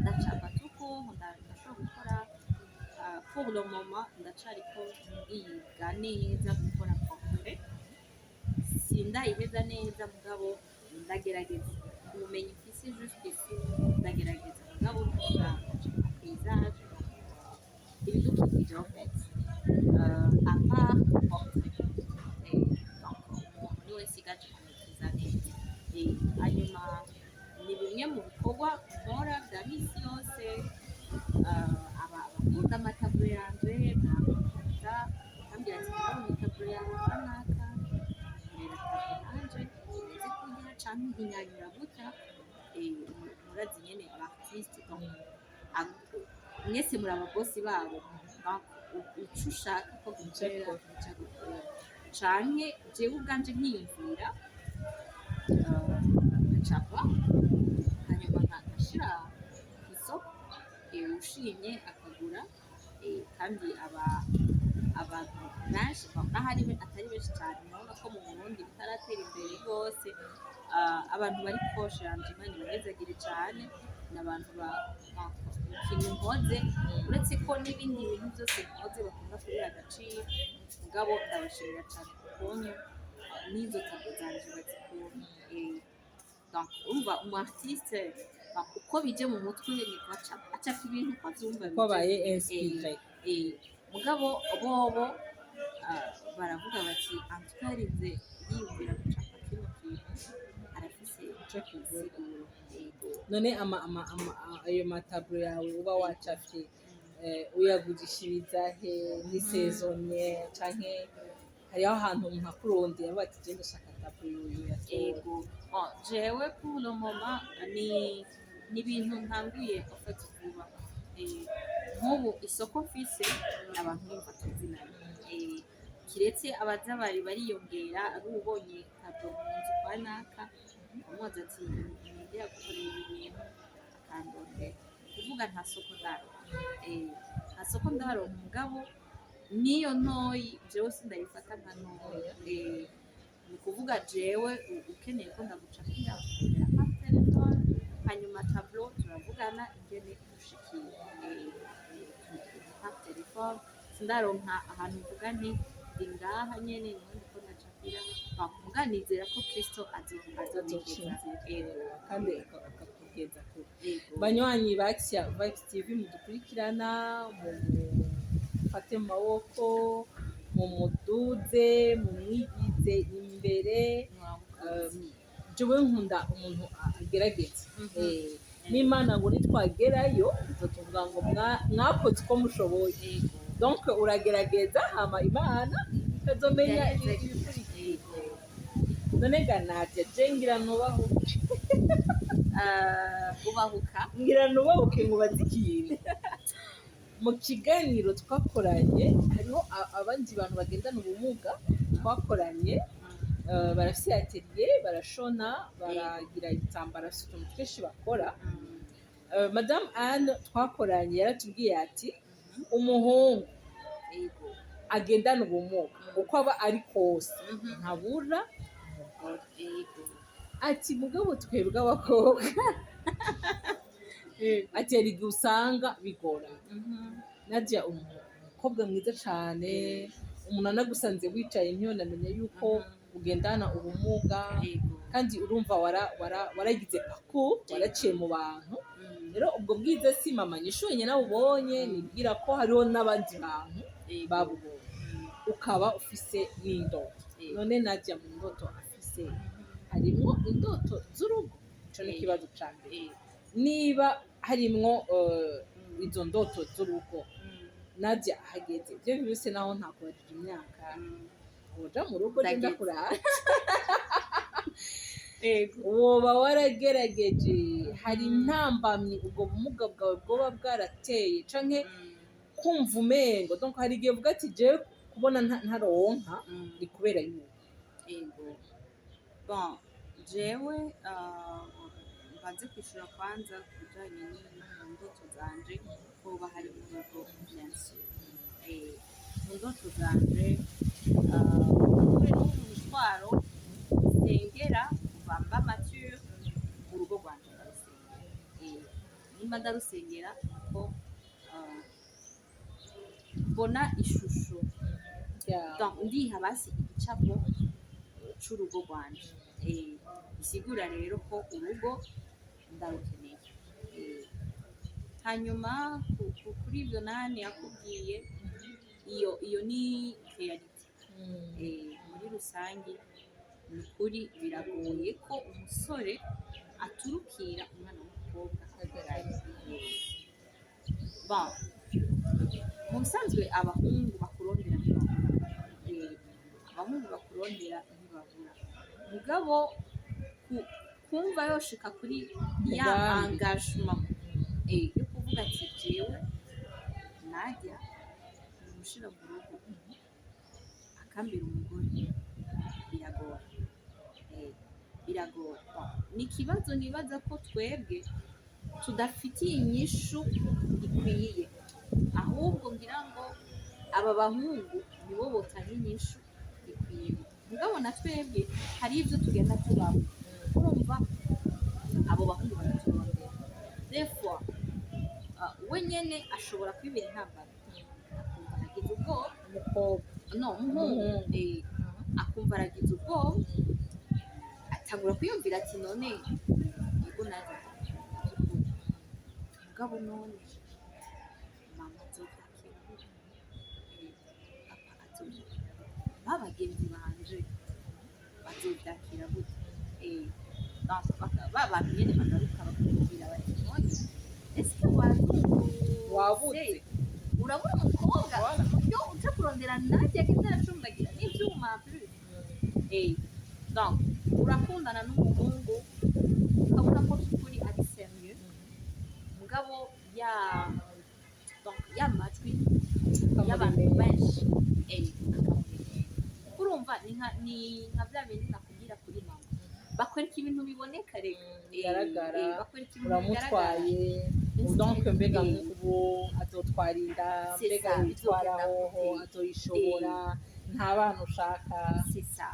Ndacapa tuko ndashobora gukora. Pour le moment ndacariko ndiga neza gukora portrait. Sindayiheza neza, mugabo ndagerageza. Ubumenyi mfise jusqu'ici, ndagerageza, mugabo ndacapa paysage, ibidukikije en fait, à part portrait. Donc umuntu niwe nsigaje kumaîtriza neza. Hanyuma ni bimwe mu bikorwa nkora bya misi yose. Abakunda amatableaux yanje baramfata, bakambwira ati: "Ndabona itableau yawe kanaka, nkorera tableau nanje imeze kurya canke nkinyanyura gutya." Murazi nyene aba artiste, donc mwese muri ababosi babo. Donc ico ushaka ko gukorera, nico agukorera, canke jewe ubwanje nkiyumvira, ngacapa, hanyuma nkashira kw'isoko, ushimye akagura. Kandi aba abantu benshi, naho ari atari benshi cyane, murabona ko mu Burundi bitaratera imbere rwose. Abantu bari proche yanje, Imana ibahezagire cane, ni abantu ikintu nkoze, uretse ko n'ibindi bintu byose nkoze bakunda kubiha agaciro, mugabo ndabashimira cane ukuntu n'izo tableaux zanje bazikunda. Donc urumva umu artiste, donc, uko bije mu mutwe niko acapa, acapa ibintu uko avyumva Ko bije. abaye inspiré. Mugabo bobo baravuga bati: "En tout cas, yarinze yiyumvira gucapa kino kintu, arafise Ico kivuga." insiguro. Yego. None ayo matableaux yawe uba wacafye, uyagurishiriza he? Ni saisonnier canke hariho ahantu umuntu akurondera avuga ati: "Je ndashaka tableau uyu yasohoye"? Ego. Bon, jewe pour le moment ni ibintu ntanguye en fait vuba. Nk'ubu isoko mfise ni abantu bumva tuzinanye. Kiretse abaza bari bariyongera, ari ubonye tableau mu nzu kwa naka, amubaza ati: "Ninde yagukoreye ibi bintu?" Akandondera. Kuvuga nta soko ndaronka. Nta soko ndaronka, mugabo niyo ntoyi jewe sindayifata nka ntoyi. Ni ukuvuga jewe ukeneye ko ndagucapira, ukorera par téléphone, hanyuma tableau turavugana ingene igushikira. Par téléphone. Sindaronka ahantu mvuga nti ndi ngaha nyene niho ndiko ndacapira. Muga nizera ko Kristo azobigeza. Ego. Kandi akakugeza kure. Ego. Banywanyi ba Axia Vibes TV mudukurikirana, mufate mu maboko, mumuduze, mumwigize imbere. Jewe nkunda umuntu agerageza. N'Imana ngo nitwagerayo izotuvuga ngo mwakoze uko mushoboye. Donc uragerageza, hama Imana ikazomenya ibikurikira. None ga Nadia, je ngira nubahuke. Ubahuka. Ngira nubahuke nkubaze ikintu. Mu kiganiro twakoranye, hariho abandi bantu bagendana ubumuga twakoranye, barafise atelier, barashona, baragira ibitambara, bafise utuntu twinshi bakora. Madame Anne twakoranye yaratubwiye ati: "Umuhungu agendana ubumuga, uko aba ari kose, ntabura umugore." Ati: "Mugabo twebwe abakobwa," ati, "hari igihe usanga bigorana." Nadia, umukobwa mwiza cane, umuntu anagusanze wicaye ntiyonamenya yuko ugendana ubumuga. Kandi urumva waragize parcours, waraciye mu bantu. Rero ubwo bwiza si mama nyishu wenyine abubonye, nibwira ko hariho n'abandi bantu babubonye. Ukaba ufise n'indoto. None Nadia, mu ndoto afise harimwo indoto z'urugo? Ico ni ikibazo ca mbere. Niba harimwo izo ndoto z'urugo, Nadia ahageze ivyo vyose, naho ntakubajije imyaka, woja mu rugo je Ndageze. Ndakurata woba waragerageje? Hari intambamyi ubwo bumuga bwawe bwoba bwarateye, canke kumva umengo, donc hari igihe uvuga ati: "Jewe kubona ntaronka ni kubera yuko"? Ego. Bon, jewe mbanze kwishura kwanza ku bijanye no mu ndoto zanje hoba hari mu rugo, bien sûr. Mu ndoto zanje, kuri n'ubu mutwaro nsengera kuva mba mature, urugo rwanje ndarusengera. Nimba ndarusengera ko mbona ishusho, donc ndiha basi igicapo. C'urugo rwanje. Bisigura rero ko urugo ndarukeneye. Hanyuma kuri ibyo nani yakubwiye, iyo ni réalité. Muri rusange, ni ukuri biragoye ko umusore aturukira umwana w'umukobwa amugaye. Bon, mu bisanzwe abahungu bakurondera ntibabura. Abahungu bakurondera ntibabura, mugabo kumva yoshika kuri ya Mugambi. engagement yo kuvuga ati jewe najya nimushira mu rugo akambera umugore, biragora. Biragora. Bon, ni ikibazo nibaza ko twebwe tudafitiye inyishu ikwiye, ahubwo ngira ngo aba bahungu nibo botanga inyishu ikwiye. Mugabo na twebwe hari ibyo tugenda tubamo. Urumva abo bahungu baraturondera, des fois we nyene ashobora kwibera intambara, akumva aragize ubwoba. Umukobwa? No, umuhungu. Umuhungu. Akumva aragize ubwoba, atangura kwiyumvira ati none yego naje by'ukuri, mugabo none mama azovyakira gute? Papa azovyakira gute? Ba bagenzi banje bazovyakira gute? Donc, ba bantu nyene bagaruka bakakubwira bati none eske wazungurutse? Wabuze. Urabura umukobwa yo uja kurondera nanjye agenda aracumbagira n'ivyuma plus. Donc urakundana n'umuhungu ukabona ko by'ukuri ari sérieux, mugabo ya donc ya majwi y'abantu benshi akamuremera. Urumva ni nka bya bindi nakubwira kuri mama, bakwereka ibintu biboneka reka. Bigaragara. Bakwereka ibintu bigaragara. Uramutwaye, donc mbega nk'ubu azotwara inda? C'est Mbega ça, yitwara bizogenda hoho? gute? Azoyishobora? Nta bana ushaka? C'est ça.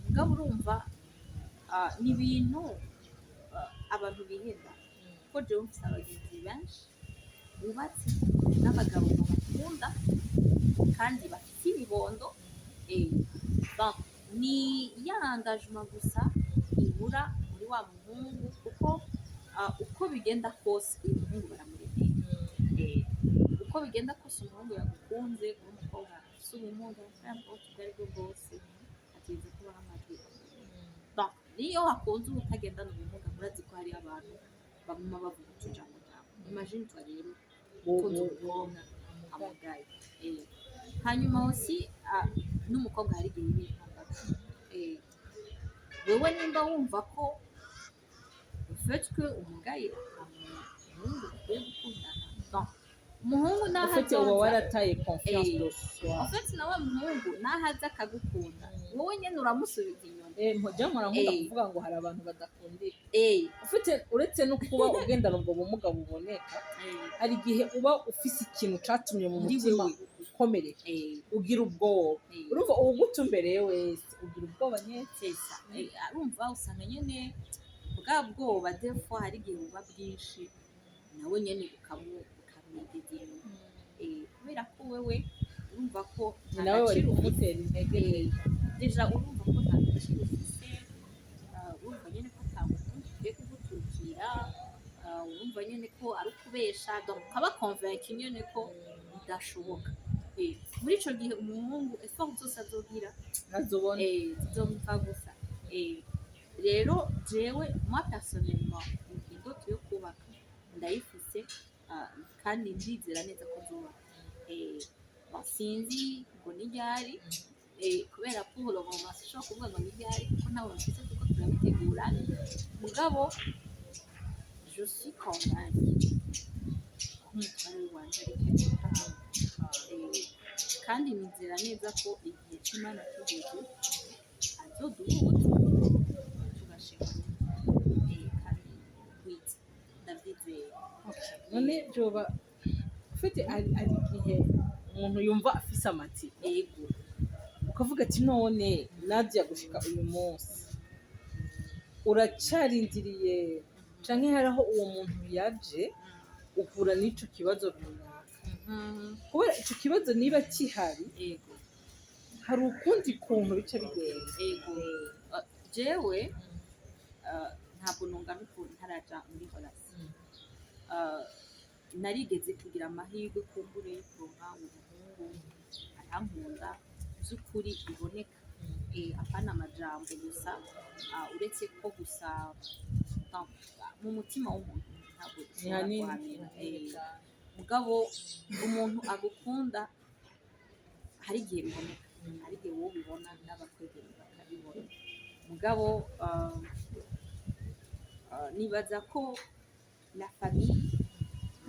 Mugabo urumva ni ibintu abantu bihenda, kuko jewe mfise abagenzi benshi bubatse n'abagabo babakunda kandi bafite ibibondo. Donc ni ya engagement gusa ibura muri wa muhungu, kuko uko bigenda kose uyu muhungu baramuremera. Uko bigenda kose umuhungu yagukunze, uri umukobwa afise ubumuga cyangwa ubwo ari bwo bwose, ategereza kubaho amajwi. Donc niyo hakunze utagendana ubumuga, murazi ko hariho abantu baguma bavuga utujambo jambo. Imagine toi rero ukunze umukobwa amugaye. Hanyuma aussi n'umukobwa hari igihe yiba intambara. Wewe nimba wumva ko le fait que umugaye umuhungu ukwiye gukundana, donc umuhungu naho Ufite uba azoza warataye confiance de soi. En fait nawe muhungu naho aza akagukunda, wowe nyene uramusubiza inyuma. Je mpora nkunda kuvuga ngo hari abantu badakundika. Ufite uretse no kuba ugendana ubwo bumuga buboneka, hari igihe uba ufise ikintu catumye mu Muri mutima wewe. ukomereka, ugira ubwoba. Urumva uwugutumbereye wese ugira ubwoba nyene. C'est ça. Arumva usanga nyene bwa bwoba, des fois hari igihe buba bwinshi, nawe nyene bukamwigeza inyuma. Kubera ko wewe urumva ko Ni nta nawe wari gaciro ufise. kumutera intege. Déjà urumva ko nta gaciro ufise, urumva nyene ko ata muhungu ukwiye kuguturukira, urumva nyene ko ari ukubesha, donc ukaba convaincu nyene ko bidashoboka. Muri ico gihe umuhungu effort zose azogira ntazobona. Zizomupfa gusa. Rero jewe moi personnellement indoto yo kubaka ndayifise, kandi ndizera neza ko nzubaka. Bon, sinzi ngo ni ryari, kubera pour le moment sinshobora kuvuga ngo ni ryari kuko ntawe mfise, kuko turabitegura. Mugabo je suis convaincue ko umutware wanje ari quelque part. Kandi nizera neza ko igihe c'Imana kigeze azoduhuza tugashinga urugo, kandi rwiza, ndavyizeye. None byoba ufite hari igihe umuntu yumva afise amatsiko, ukavuga ati none Nadia, gushika uyu munsi uracarindiriye canke hariho uwo muntu yaje uhura n'ico kibazo runaka? Kubera ico kibazo niba kihari, hari ukundi kuntu bica bigenda. Ego. Jewe ntabwo nungana ukuntu ntaraja muri relation. Narigeze kugira amahirwe kumbure yo kuronka umuhungu arankunda by'ukuri biboneka, apana amajambo gusa, uretse ko gusa donc, mu mutima w'umuntu ntabwo Ni ushobora hanini. kuhamenya. Ni hanini cane. Mugabo umuntu agukunda hari igihe biboneka, hari igihe wowe ubibona n'abakwegereye bakabibona. Mugabo nibaza ko la famille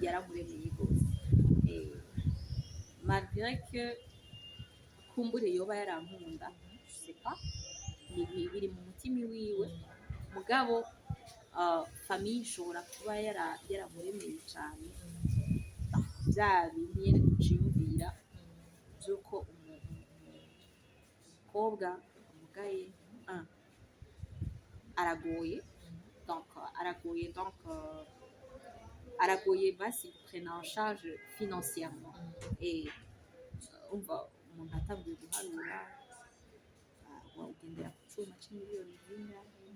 yaramuremeye rwose. Malgré que kumbure yoba yarankunda, je sais pas, biri mu mutima wiwe. Mugabo famille ishobora kuba yaramuremeye cane, bya bindi nyene duciyumvira vy'uko umukobwa amugaye un aragoye, donc aragoye, donc aragoye basi prendre en charge financièrement. Et umva umuntu atanguye guharura, ugendera ku cuma c'imiliyoni zingahe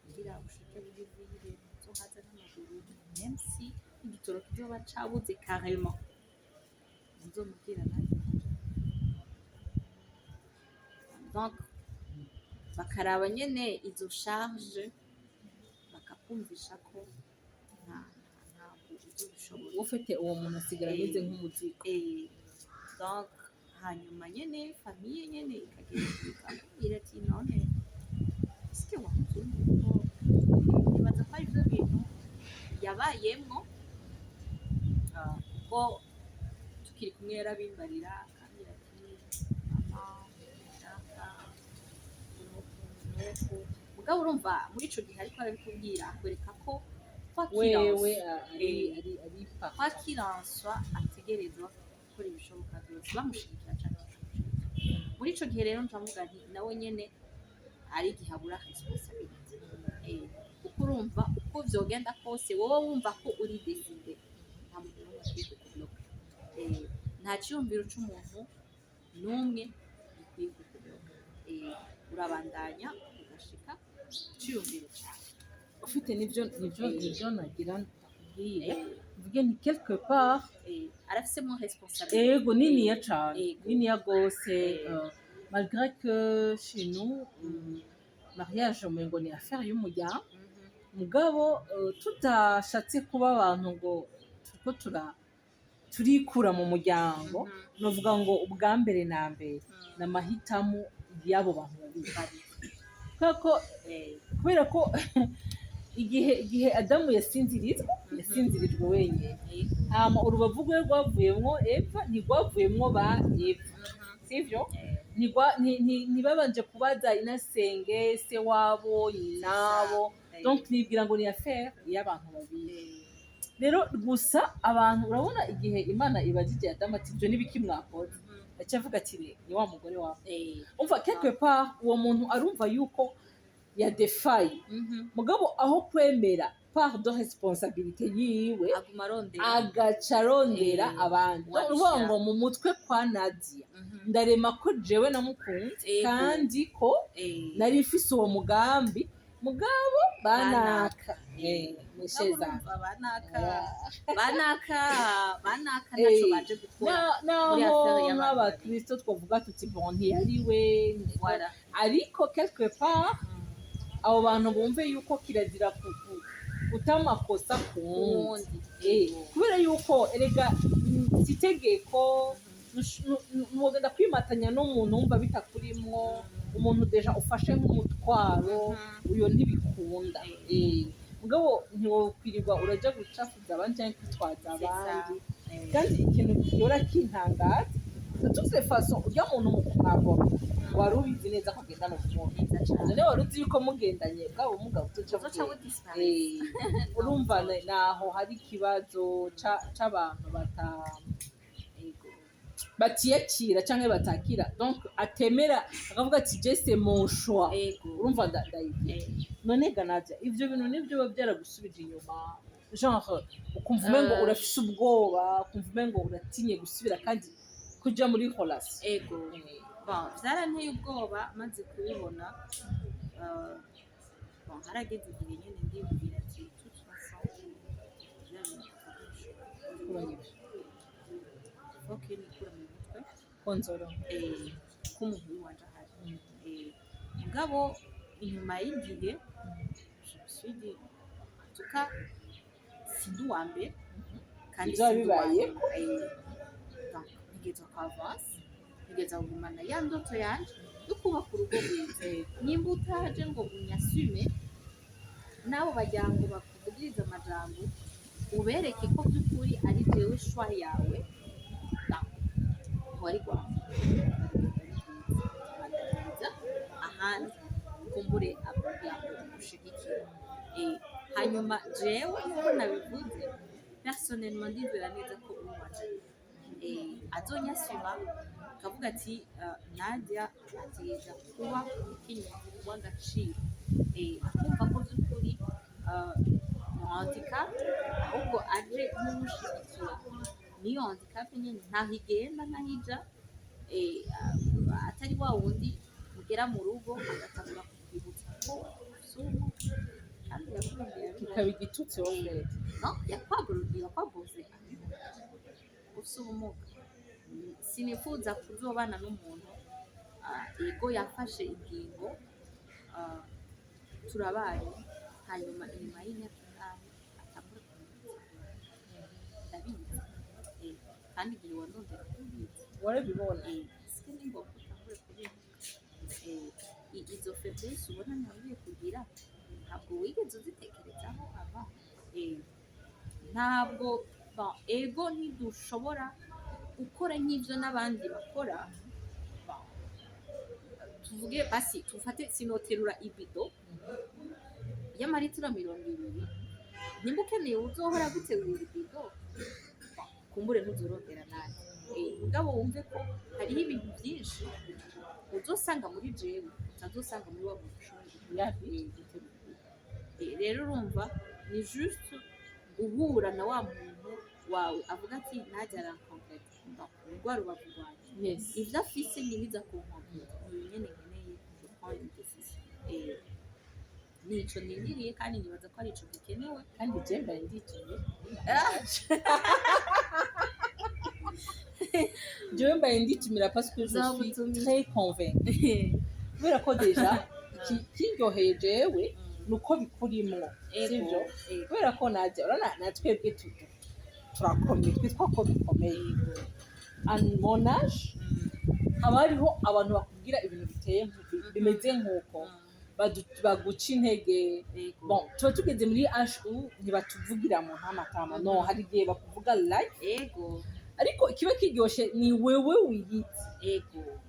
kugira ushike muri ville, uzohaza n'amaguru, même si igitoro kizoba cabuze carrément, nzomubwira nanjye. Donc bakaraba nyene izo charge, bakakumvisha ko ntabwo uzobishobora. Ufite uwo muntu asigara ameze nk'umuzigo. Donc hanyuma nyene famille nyene ikagenda ikakubwira ati: "None eske wamuzi?" Ko nibaza ko arivyo bintu yabayemwo, kuko tukiri kumwe yarabimbarira, akambwira ati: "Mama, naka nuku nuku." Mugabo urumva muri ico gihe ariko arabikubwira, akwereka ko quoi qu'il en Wewe soit, ari ari papa. Quoi qu'il en soit, ategerezwa gukora ibishoboka byose, bamushigikira canke batamushigikira. Muri ico gihe rero ncamuga nti nawe nyene hari igihe abura responsabilité, kuko urumva uko vyogenda kose, wowe wumva ko uri décidé, nta muntu n'umwe akwiye kukubloka. Nta ciyumviro c'umuntu n'umwe gikwiye kukubloka. Urabandanya ugashika ku ciyumviro cawe. Ufite nivyo nagira ndakubwire, mvuge ni quelque part Arafisemo responsabilité. Ego, niniya cane. Niniya gose. Malgré que chez nous, mariage umengo ni affaire y'umuryango, mugabo tudashatse kuba abantu ngo turiko turikura mu muryango, novuga ngo ubwa mbere na mbere ni amahitamo y'abo bantu babiri, kubera ko igihe Adamu yasinzirizwa, yasinzirijwe wenyine, hama urubavu rwe rwavuyemwo Eva, ntirwavuyemwo ba Eva, sivyo? Ntibabanje kubaza inasenge, se wabo, nyinabo. Donc nibwira ngo ni affaire y'abantu babiri. Rero gusa abantu, urabona igihe Imana ibajije Adamu ati: "Ibyo n'ibiki mwakoze?" Aca avuga ati: "Ni wa mugore wawe." Umva, quelque part uwo muntu arumva yuko yadefaye, mugabo aho kwemera part de responsabilité yiwe, aguma arondera. Agaca arondera abandi. Uwabishaka. Uvuga ngo mu mutwe kwa Nadia, ndarema ko jewe namukunze, kandi ko nari mfise uwo mugambi, mugabo banaka mwisheza. Urumva banaka, banaka, banaka ntaco baje gukora naho muri affaire y'abantu. Nk'abakristo twavuga tuti: "Bon, ntiyari we." Voilà. Ariko quelque part abo bantu bumve yuko kirazira guta amakosa ku wundi. Wundi. Kubera yuko erega si itegeko, ntiwogenda kwimatanya n'umuntu wumva bitakurimwo, umuntu déjà ufashe nk'umutwaro, uyo ntibikunda. Mugabo ntiwokwirirwa uraja gucafuza abandi canke kwitwaza C'est ça. abandi. Kandi ikintu gihora kintangaza, de toutes les façons, urya muntu mu kumwabona wari ubizi neza ko agendana ubumuga. Neza cane. None wari uzi yuko mugendanye bwa bumuga butoca buzoca bugenda? budisparaître. Urumva naho hari ikibazo c'abantu batiyakira canke batakira, donc atemera akavuga ati: "Je, c'est mon choix." Urumva ndayigira. None ga Nadia, ivyo bintu nivyo biba byaragusubije inyuma, genre ukumva umengo urafise ubwoba, ukumva umengo uratinye gusubira kandi kuja muri relation? Ego, bon, vyaranteye ubwoba maze kubibona. Bon, harageze igihe nyene ndibwira ati: toute façon bya bintu Kuba ibyo. Faut que nikura mu mutwe Konzoro. Ko umuntu w'iwanje ahari. Mugabo inyuma y'igihe je me suis dit, en tout cas sindi uwa mbere kandi Ivyo sindi uwa bibaye. nyuma. Donc ntegerezwa ku avancer, ntegerezwa kugumana ya ndoto yanje yo kubaka urugo rwiza. Nimba utaje ngo unyasume, n'abo baryango bakuvugiriza amajambo, ubereke ko by'ukuri ari jewe choix yawe, donc ntiwari rwawe. Bandanyiriza ahandi, kumbure umuryango ugushigikira. Hanyuma jewe nkuko nabivuze, personnellement ndizera neza ko uwanje azonyasuma akavuga ati: "Nadia ategereza kuba umukenyezi w'agaciro." Akumva ko by'ukuri mon handicap ahubwo aje nk'umushigikira, niyo handicap nyene ntaho igenda ntaho ija, atari wa wundi mugera mu rugo agatangura kukwibutsa ko ufise ubumuga kandi yakurondeye. Kikaba igitutsi wowe. No yakwabuze ufise ubumuga. Sinifuza kuzobana n'umuntu, ego yafashe ingingo, turabaye, hanyuma inyuma y'imyaka ingahe atangura kunyibutsa: "Ndabizi, kandi igihe wandondera kubizi." Warabibona. Sike ni ngombwa utangure kubivuga. Izo faiblesse ubona ntangiye kugira, ntabwo wigeze uzitekerezaho ava. Ntabwo, bon, ego ntidushobora gukora nk'ibyo n'abandi bakora. Bon, tuvuge basi, tufate sinoterura ibido y'amaritiro 20. Nimba ukeneye uzohora guterurira ibido, bon, kumbure ntuzorondera nanjye. Mugabo wumve ko hariho ibintu byinshi uzosanga muri jewe utazosanga muri wa muntu ushoboye guterura ibido. Rero urumva ni juste guhura na wa muntu wawe avuga ati: "Najya arankompleta ni rwa rubavu rwanjye, ivyo afise nibiza kunkompleta, ni nyene nkeneye, je prends une décision." Nico nindiriye kandi nibaza ko ari ico gikenewe. Kandi je mbaye nditumye, jewe mbaye nditumira parce que je suis Nzogutumira. très convaincue, kubera ko déjà kiryoheye jewe nuko bikurimwo, sivyo? Ego. Kubera ko najya urabona na twebwe turakomeye, twitwa ko bikomeye. En mon âge haba hariho abantu bakubwira ibintu biteye bimeze nk'uko baguca intege. Bon, tuba tugeze muri âge où ntibatuvugira mu ntamatama, no hari igihe bakuvuga live, ariko ikiba kiryoshe ni wewe wiyizi,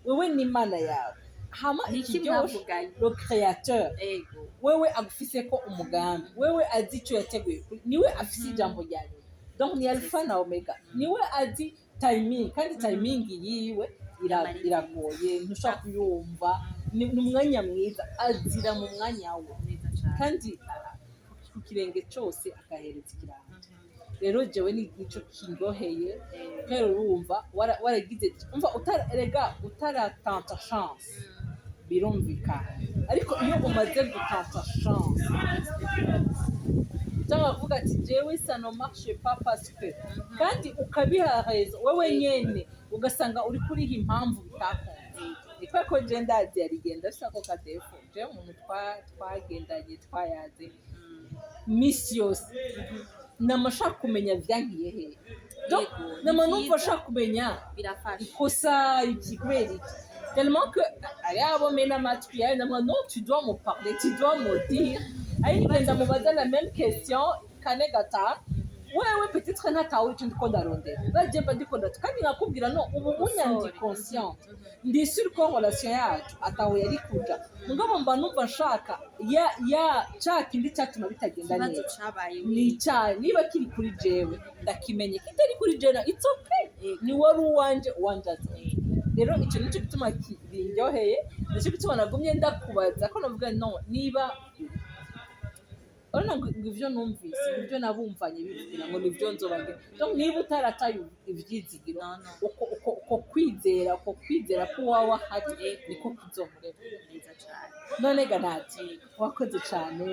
wewe n'Imana yawe, hama Niki ikiryoshe, mwavuganye? le créateur, wewe agufise ko umugambi, wewe azi icyo yateguye niwe afise ijambo rya nyuma. Donc ni alpha na omega, niwe azi timing, kandi timing yiwe iragoye, ntushobora kuyumva. Ni umwanya mwiza, azira mu mwanya we. Neza cane. Kandi ku kirenge cyose akahereza ikirango. Rero jewe nico kindyoheye, kubera urumva waragize, umva erega utaratanta chance birumvikana, ariko iyo umaze gutanta chance cyangwa kuvuga ati: "Jewe ça ne marche pas parce que", kandi ukabiha raison wewe nyene, ugasanga uri kuriha impamvu bitakunze. Ni kubera ko je ndazi yarigenda afise ako kadefo. Jewe umuntu twagendanye, twayaze misi yose, nama ashaka kumenya vyankiye hehe. Donc Yego, ni nama numva vyiza. ashaka kumenya Birafasha. ikosa iki, kubera iki, tellement que ari abo mena amatwi yayo, ndamubwira: "Non, tu dois me parler, tu dois me dire." Ari nigenda mubaza la même question kane gatanu, wewe peut-être ntatawe ico ndiko ndarondera, baje mba ndiko ndatu, kandi nkakubwira: "No, ubu unya ndi consciente, ndi sûr ko relation yacu ataho yari kuja, mugabo mba numva nshaka ya ca kindi cyatuma bitagenda Ikibazo neza." cabaye. Ni icyayi, niba kiri kuri jewe ndakimenye, kitari kuri jewe it's okay, ni wari uwanje, uwanje aza. Rero icyo nicyo gituma bindyoheye, nicyo gituma nagumye ndakubaza ko navuga: no niba Urabona ngo ivyo numvise, ngo ivyo nabumvanye bivugira, ngo nivyo nzobagira. Donc niba utarataye ivyizigiro, No, no. uko kwizera ko uwawe ahari niko kuzomurema. Neza cane. None ganati, wakoze cane.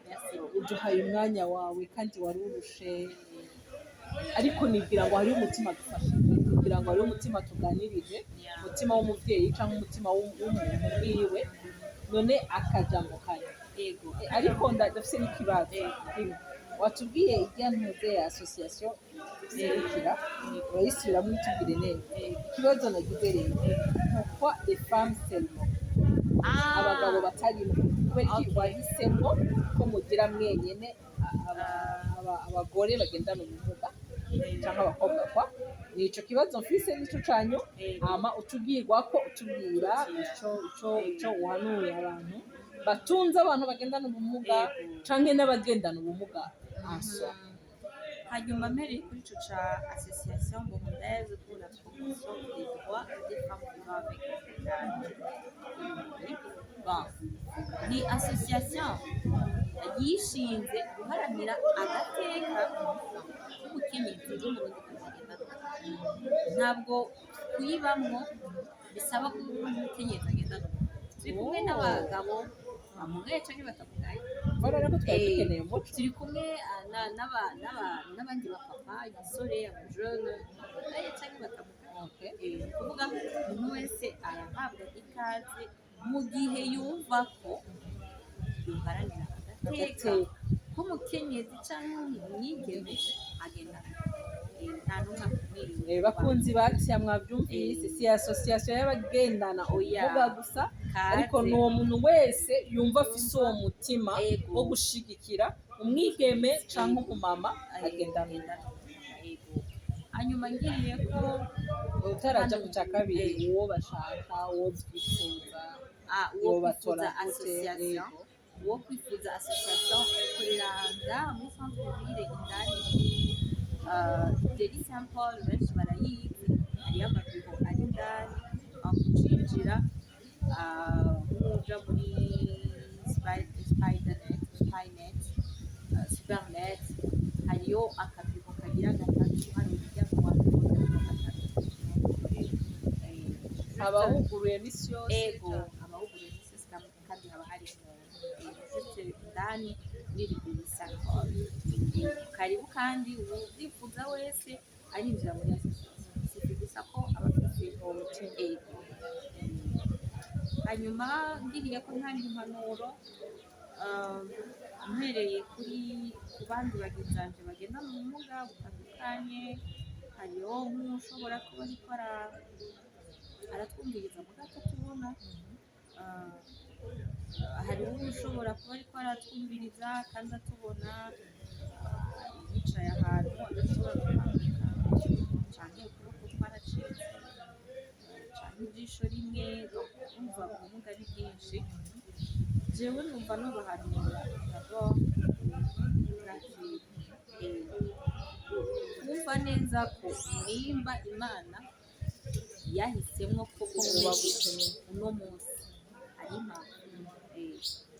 Merci. Uduhaye umwanya wawe kandi wari urushe, ariko nibwira ngo hariho umutima dufashije, nibwira ngo hariho umutima tuganirije, umutima w'umuvyeyi cyangwa umutima w'umuntu wiwe. None akajambo kane. Ego. Ariko ndafise n'ikibazo kimwe. Watubwiye irya ntuze ya association serukira, urayisubiramwo itubwire neza. Ikibazo nagize rero: pourquoi les femmes seulement, abagabo batarimo? Kubera iki wahisemo ko mugira mwenyene, abagore bagendana ubumuga cyangwa abakobwa? Kwa nico kibazo mfise, nico canyu. Hama utubwirwa ko utubwira ico uhanuye abantu batunze abantu bagendana ubumuga canke n'abagendana ubumuga aso. Hanyuma mpereye kuri ico ca Association burundaise pour la promotion des droits des femmes vivant avec handicap. Bon, ni association yishinze guharanira agateka k'umukenyezi w'Umurundikazi agendana ubumuga. Ntabwo kuyibamwo bisaba ko uri umukenyezi agendana ubumuga. Turi kumwe n'abagabo bamugaye canke batamugaye. Voilà rero ko twari dukeneye umuco. Turi kumwe n'abandi bapapa, imisore, abajene bamugaye canke batamugaye. Ni ukuvuga umuntu wese arahabwa ikaze mu gihe yumva ko yoharanira agateka Agateka. k'umukenyezi canke umwigeme agendana. Nta n'umwe akumiriwe. Bakunzi batya, mwabyumvise, si association y'abagendana Oya. ubumuga gusa, Kaze. ariko ni uwo muntu wese yumva afise uwo mutima Ego. wo gushigikira umwigeme canke umumama agendana agendana. Ego. Hanyuma ngiriye ko utaraja ku cya kabiri, uwo bashaka, uwo byifuza, uwo yobatora kwifuza gute? association, uwo kwifuza association ikorera ngaha muri centre ville indani, Deli Saint Paul, benshi barayizi. Hariyo amabiro ari indani aho kucinjira, nk'uja muri Spidernet, Spynet, Supernet, hariyo akabiro kagira gatatu, hari umuryango wa mbere, wa kabiri, wa gatatu. Abahuguruye misi yose? Ego, abahuguruye misi yose kandi haba hari umuntu juste indani muri Deli Saint Paul. Karibu, kandi uwuvyifuza wese arinjira muri association, si gusa ko aba afise uwo mutima. Ego. Hanyuma ngiriye ko ntanga impanuro, mpereye kuri ku bandi bagenzanje bagendana ubumuga butandukanye, hariho nk'ushobora kuba ariko aratwumviriza muga atatubona, hariho ushobora kuba ariko aratwumviriza kandi atubona, yicaye ahantu adashobora gukanguka, canke ukuboko kwaracitse, canke ijisho rimwe. Umva, ubumuga ni bwinshi. Jewe numva nobahanura d'abord bwakira, kumva neza ko nimba Imana yahisemwo ko uba gutyo nyene. Uno munsi hari impamvu.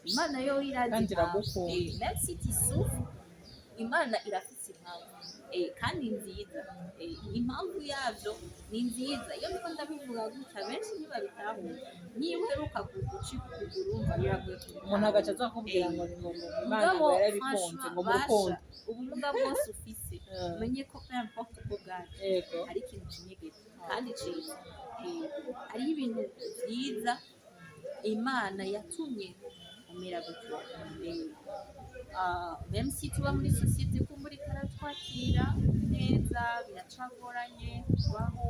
Imana yo irazi Kandi impamvu. iragukunda. Même si tu souffres, Imana irafise impamvu, kandi nziza. Impamvu yavyo ni nziza. Iyo ndiko ndabivuga gutya, benshi ntibabitahura. Niba uheruka gucika ukuguru, umva biragoye kubitahura. Umuntu agaca aza akubwira ngo Imana Mugabo ngo yarabikunze, ngo mu rukundo. franchement, basha, ubumuga bwose ufise, umenye ko peu importe uko bwaje, hari ikintu kinyegeje kandi ciza. Hariho ibintu vyiza Imana yatumye umera gutyo. Même si tuba muri société kumbura itaratwakira neza, biracagoranye kubaho,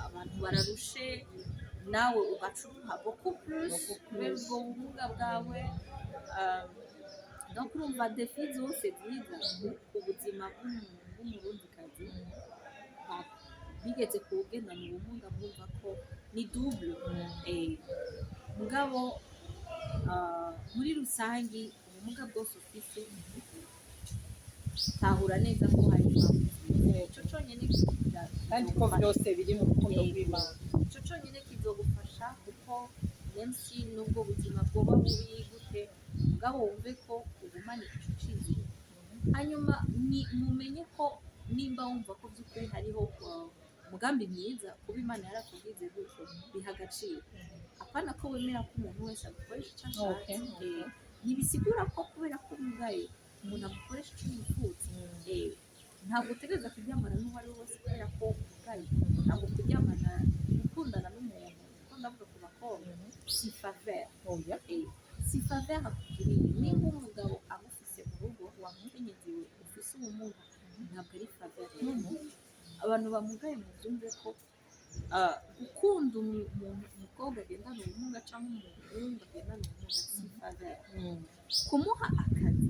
abantu bararushe, nawe ugaca uruha beaucoup plus Beaucoup kubera plus. ubwo bumuga bwawe. Donc urumva défis zose ziza ku buzima bw'Umurundikazi bigeze kuwugendana ubumuga, bwumva ko ni double. Mugabo muri rusangi, ubumuga bwose ufise, tahura neza ko hari impamvu nziza. Ico conyene Kandi ko byose biri mu rukundo rw'Imana. Ico conyene kizogufasha, kuko même si nubwo buzima bwoba bubi gute. Mugabo wumve ko ugumane ico cizigiro. Hanyuma ni mumenye ko nimba wumva ko by'ukuri hariho umugambi mwiza kuba Imana yarakubwize gutyo, biha agaciro. Apana ko wemera ko umuntu wese agukoresha icyo ashatse. Ntibisigura ko kubera ko umugaye umuntu agukoresha icyo yifuza. Ntabwo utegereza kuryamana n'uwo ari we wese kubera ko umugaye. Ntabwo kuryamana, gukundana n'umuntu, kuko ndavuga ku bakobwa, si faveur. Oya. Si faveur akugiriye. Nimba umugabo agufise mu rugo, wamukenyezi we ufise ubumuga, ntabwo ari faveur. Abantu bamugaye mubyumve ko gukunda umuntu, umukobwa agendana ubumuga cyangwa umuhungu agendana ubumuga, si faveur. Kumuha akazi,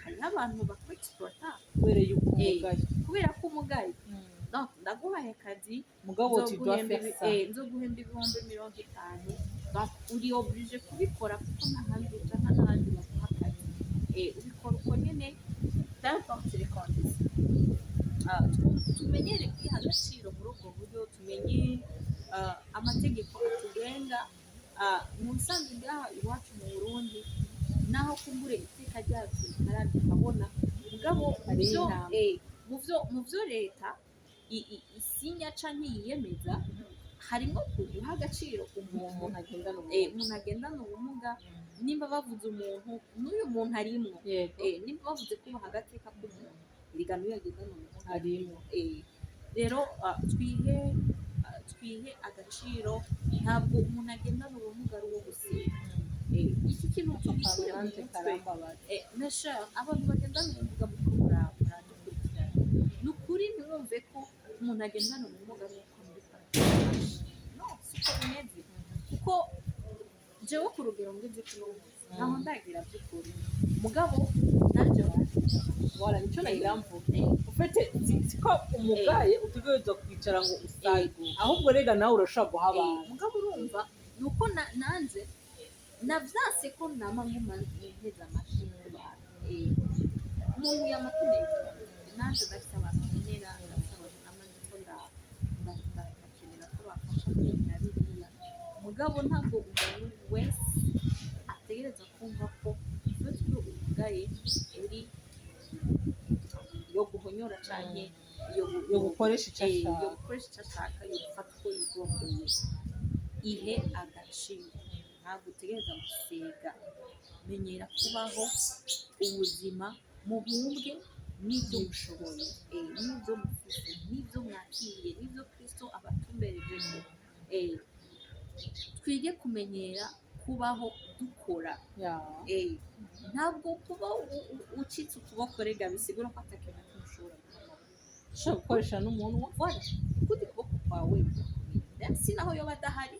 hariho abantu bakwexploita Kubera yuko umugaye. Kubera ko umugaye. Donc ndaguhaye akazi, Mugabo tu dois nzoguhemba faire ça. Nzoguhemba 50,000. Donc uri obligé kubikora kuko nta handi uja, nta n'ahandi baguha akazi. Ubikora uko nyene, peu importe les conditions. Tumenyere kwiha agaciro muri ubwo buryo, tumenye amategeko atugenga. Mu bisanzwe ngaha iwacu mu Burundi, naho kumbure iteka ryacu ritarabona, mugabo mu Hari vyo intambwe. mu vyo leta isinya canke yiyemeza, harimo guha agaciro umuntu Umuntu agendana ubumuga. Umuntu agendana ubumuga. Nimba bavuze umuntu, n'uyu muntu arimwo. Nimba bavuze kubaha agateka k'umuntu, erega n'uyu agendana ubumuga Harimo. Rero twihe agaciro. Ntabwo umuntu agendana ubumuga ari uwo gusiga. Iki kintu tugikure mu Nanje mutwe. Karambabaza. Mesha abantu bagendana ubumuga, muko muradukurikirana, ni ukuri ntiwumve ko umuntu agendana ubumuga ari uko muri paradizo. No, siko bimeze, kuko jewe ku rugero ngeze kuri ubu munsi ntaho ndagira by'ukuri, mugabo nanjye Voilà, nicyo nagira mvuge. Ufite siko umugaye utegerezwa kwicara ngo usabe, ahubwo rega nawe urashobora guha abantu. Mugabo urumva ni uko nanje navyanse ko nama nguma nteze amashi ku bantu. Umuntu yamakeneye, nanje ndafise abantu nkenera, ndafise abantu nama ndiko ndakenera ko bamfasha muri ibi na biriya. Mugabo ntabwo umuntu wese ategereza kumva ko iyo umugaye uri yo guhonyora canke Yo gukoresha ico ashaka. Yo gukoresha icyo ashaka, yo gufata uko yigombeye. Ihe agaciro, ntabwo utegereza gusiga. Menyera kubaho ubuzima mu bumbwe n'ibyo mushoboye, n'ibyo mufise, n'ibyo mwakiriye, n'ibyo Kristo abatumberejeho. Twige kumenyera kubaho dukora. Ntabwo kuba ucitse ukuboko rega bisigura ko atakintu na kimwe ushobora gukora. Ushobora gukoresha n'umunwa. Voilà, ukundi kuboko kwawe birakomeye. Même si naho yoba adahari,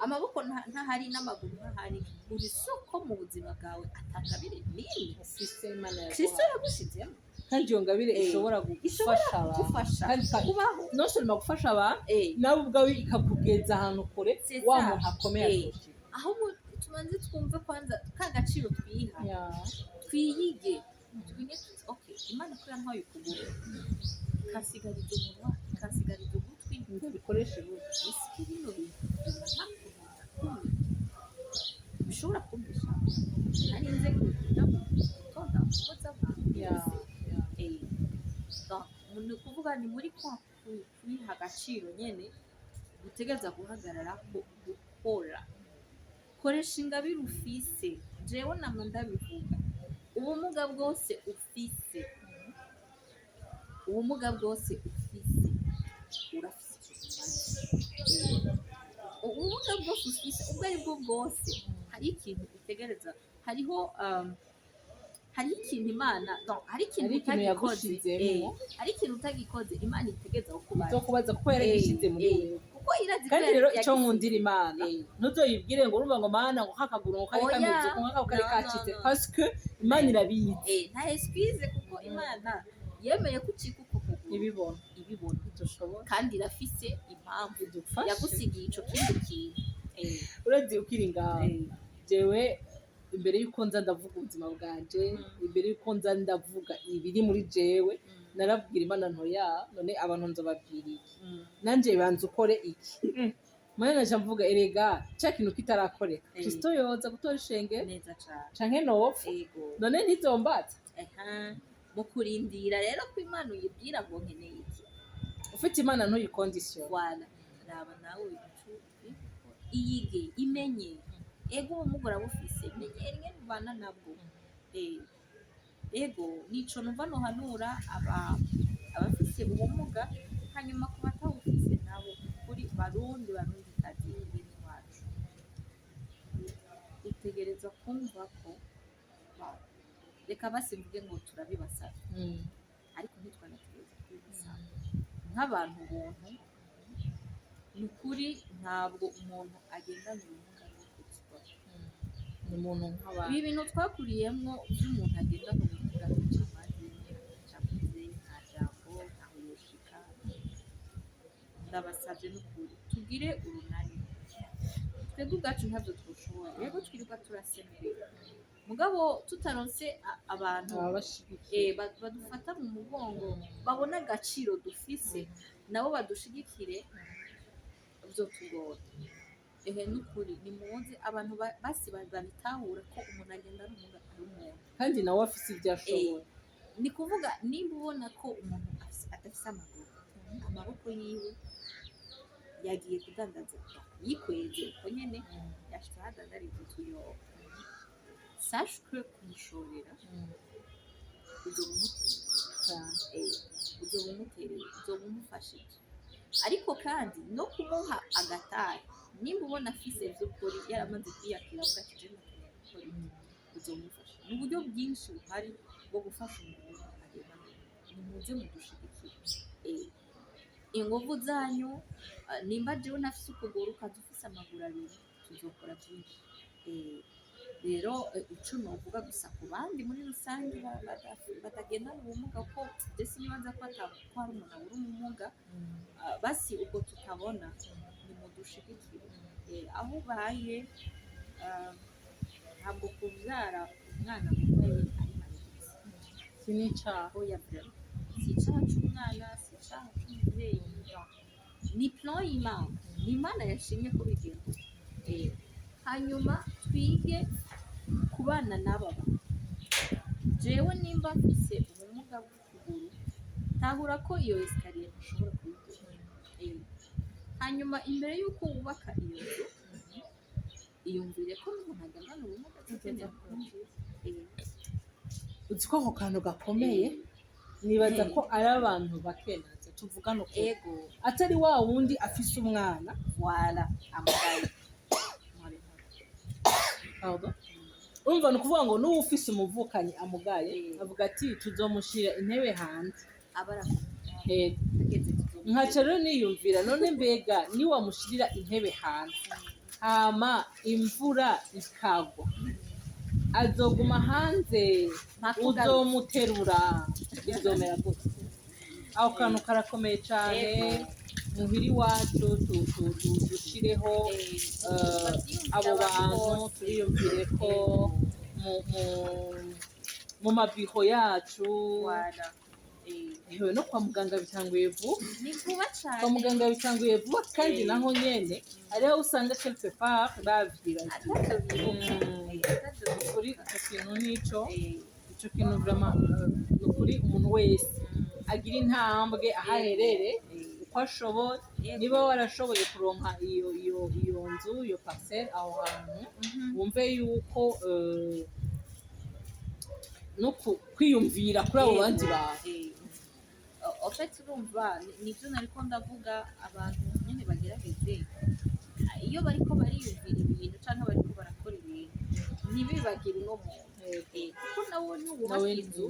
amaboko ntahari n'amaguru ntahari, uri soko mu buzima bwawe atangabire n'imwe Ufise Imana Kristo yaguhaye. yagushizemo. Kandi iyo ngabire ishobora Ishobora gufasha abantu. kugufasha Kandi kubaho. Non seulement gufasha abantu, nawe ubwawe ikakugeza ahantu kure C'est wa ça. muntu akomeye azoshika. Ahubwo tubanze twumve kwanza ka gaciro twiha, twiyige, tumenye tuti: "Okay, Imana ko yampaye ukuguru, ikasigariza umunwa, ikasigariza ugutwi, Ndabikoreshe gute?" Ese bino bintu nta bishobora kumbesha hari inzego kuja gutonda mu ngo z'abantu? Donc, ni ukuvuga ni muri kwa kwiha agaciro nyene utegereza guhagarara ko gukora. Koresha ingabire ufise. Jewe nama ndabivuga, ubumuga bwose ufise, ubumuga bwose ufise, urafise ico kimaze. Ubumuga bwose ufise, ubwo ari bwo bwose, hari ikintu utegereza, hariho ikintu Imana, donc hari ikintu Hari ikintu utagikoze, yagushizemwo. Hari ikintu utagikoze Imana itegereza kukubaza. Izokubaza kuko yaragishize muri wewe. Kuko irazi ko Kandi rero icyo yagisize. nkundira Imana, ntuzoyibwire ngo urumva ngo Mana ngo kakaguru ngo kari Oya. kameze uku, nk'ako kari No, no, kacitse, no. parce que Imana irabizi. Nta excuse, kuko Imana yemeye ko ucika uko kuguru Ibibona. ibibona, Dushobora kandi irafise impamvu idufashe. yagusigiye ico kindi kintu. Urazi ukiri ngaho, jewe imbere y'uko nza ndavuga ubuzima bwanje, imbere y'uko nza ndavuga ibiri muri jewe, narabwira Imana ntoya: "None abantu nzobabwira iki? Nanje banza ukore iki?" Mwana, naca mvuga: erega ca kintu kitarakoreka, Kristo yoza gutora ishengero Neza cane. canke nopfa, none ntizombaza? Aha, mu kurindira rero ko Imana uyibwira ngo nkeneye iki. Ufite Imana ntuyikondisiyona. Wala raba nawe icu iyige, imenye. Ego, ubumuga urabufise, menye ingene ubana nabwo. Ego, nico numva nohanura aba abafise ubumuga. Hanyuma ku batawufise nabo, kuri Barundi, Barundi kazi, bene wacu, utegerezwa kumva ko reka basi mvuge ngo turabibasaba, ariko ntitwanategereza kubibasaba nk'abantu buntu. Ni ukuri, ntabwo umuntu agendana ubumuga bwo kuzikora. Ni umuntu nk'abandi. Ibi bintu twakuriyemwo by'umuntu agendana ubumuga ntaco amaze, ntaco avuze, nta jambo, ntaho yoshika. Ndabasabye n'ukuri, tugire urunani. Twebwe ubwacu ntabyo twoshobora. Yego, twirirwa turasemerera, mugabo tutaronse abantu Ababashigikiye, badufata mu mugongo, babona agaciro dufise, nabo badushigikire, vyotugora. Ehe, n'ukuri nimuze abantu basi babitahura ko umuntu agenda ari ubumuga, ari umuntu. Kandi nawe afise ibyo ashoboye. Ni kuvuga, nimba ubona ko umuntu adafise amaguru, amaboko yiwe yagiye kudandaza, yikweze uko nyene yashitse aho adandariza utuyoba, sache que kumushorera uzoba umutereye. Cyane. Uzoba umutereye, uzoba umufashije. Ariko kandi no kumuha agatahe, nimba ubona afise vy'ukuri yaramaze kwiyakira, avuga ati: "Je ndakeneye gukora iki", uzomufasha. Ni uburyo bwinshi buhari bwo gufasha umuntu agenda. Nimuze mudushigikire. Inguvu zanyu, nimba jewe ntafise ukuguru, ukaza ufise amaguru abiri, tuzokora byinshi. Rero ico novuga gusa ku bandi muri rusange batagendana ubumuga, ko je sinibaza ko ko hari umuntu abura ubumuga, basi ubwo tutabona, nimudushigikire. Aho ubaye, ntabwo kuvyara umwana mutoyi ari malédiction. Si n'icaha. Oya, vraiment, si icaha c'umwana, si icaha c'umuvyeyi. No. Ni plan y'Imana, ni Imana yashimye ko bigenda uko. Hanyuma twige kubana n'aba bantu. Jewe nimba mfise ubumuga bw'ukuguru, tahura ko iyo escalier ntushobora kuyiduga. Hanyuma imbere y'uko wubaka iyo nzu, iyumvire ko n'umuntu agendana ubumuga akenera kwinjira. Uzi ko ako kantu gakomeye? Nibaza ko ari abantu bake naza tuvugana ukuri, atari wa wundi afise umwana. Voilà, amugaye. Pardon. Urumva, ni ukuvuga ngo n'uwo ufise umuvukanyi amugaye, avuga ati: "Tuzomushira intebe hanze." Abara ageze. Nkaca rero niyumvira: none mbega niwamushirira intebe hanze, hama imvura ikagwa, azoguma hanze? Mpaka ugarutse. Uzomuterura? Bizomera gute? Ako kantu karakomeye cane. Muhira iwacu dushireho abo bantu, turiyumvire ko mu mabiro yacu. Voilà. Ewe, no kwa muganga bitanguye vuba. Ni vuba cane. Kwa muganga bitanguye vuba kandi naho nyene hariho usanga quelque part bavyibagiye. Atavyibuka. Kuri ico kintu nico, ico kintu vraiment, ni ukuri, umuntu wese agira intambwe aho aherere uko ashoboye. Niba warashoboye kuronka iyo nzu, iyo parcelle aho hantu, wumve yuko no kwiyumvira kuri abo bandi bantu. En fait, urumva, nivyo nariko ndavuga: abantu nyene bagerageze, iyo bariko bariyumvira ibintu canke bariko barakora ibintu, ntibibagire uno muntu. Kuko nawe nuwubaka Nawe inzu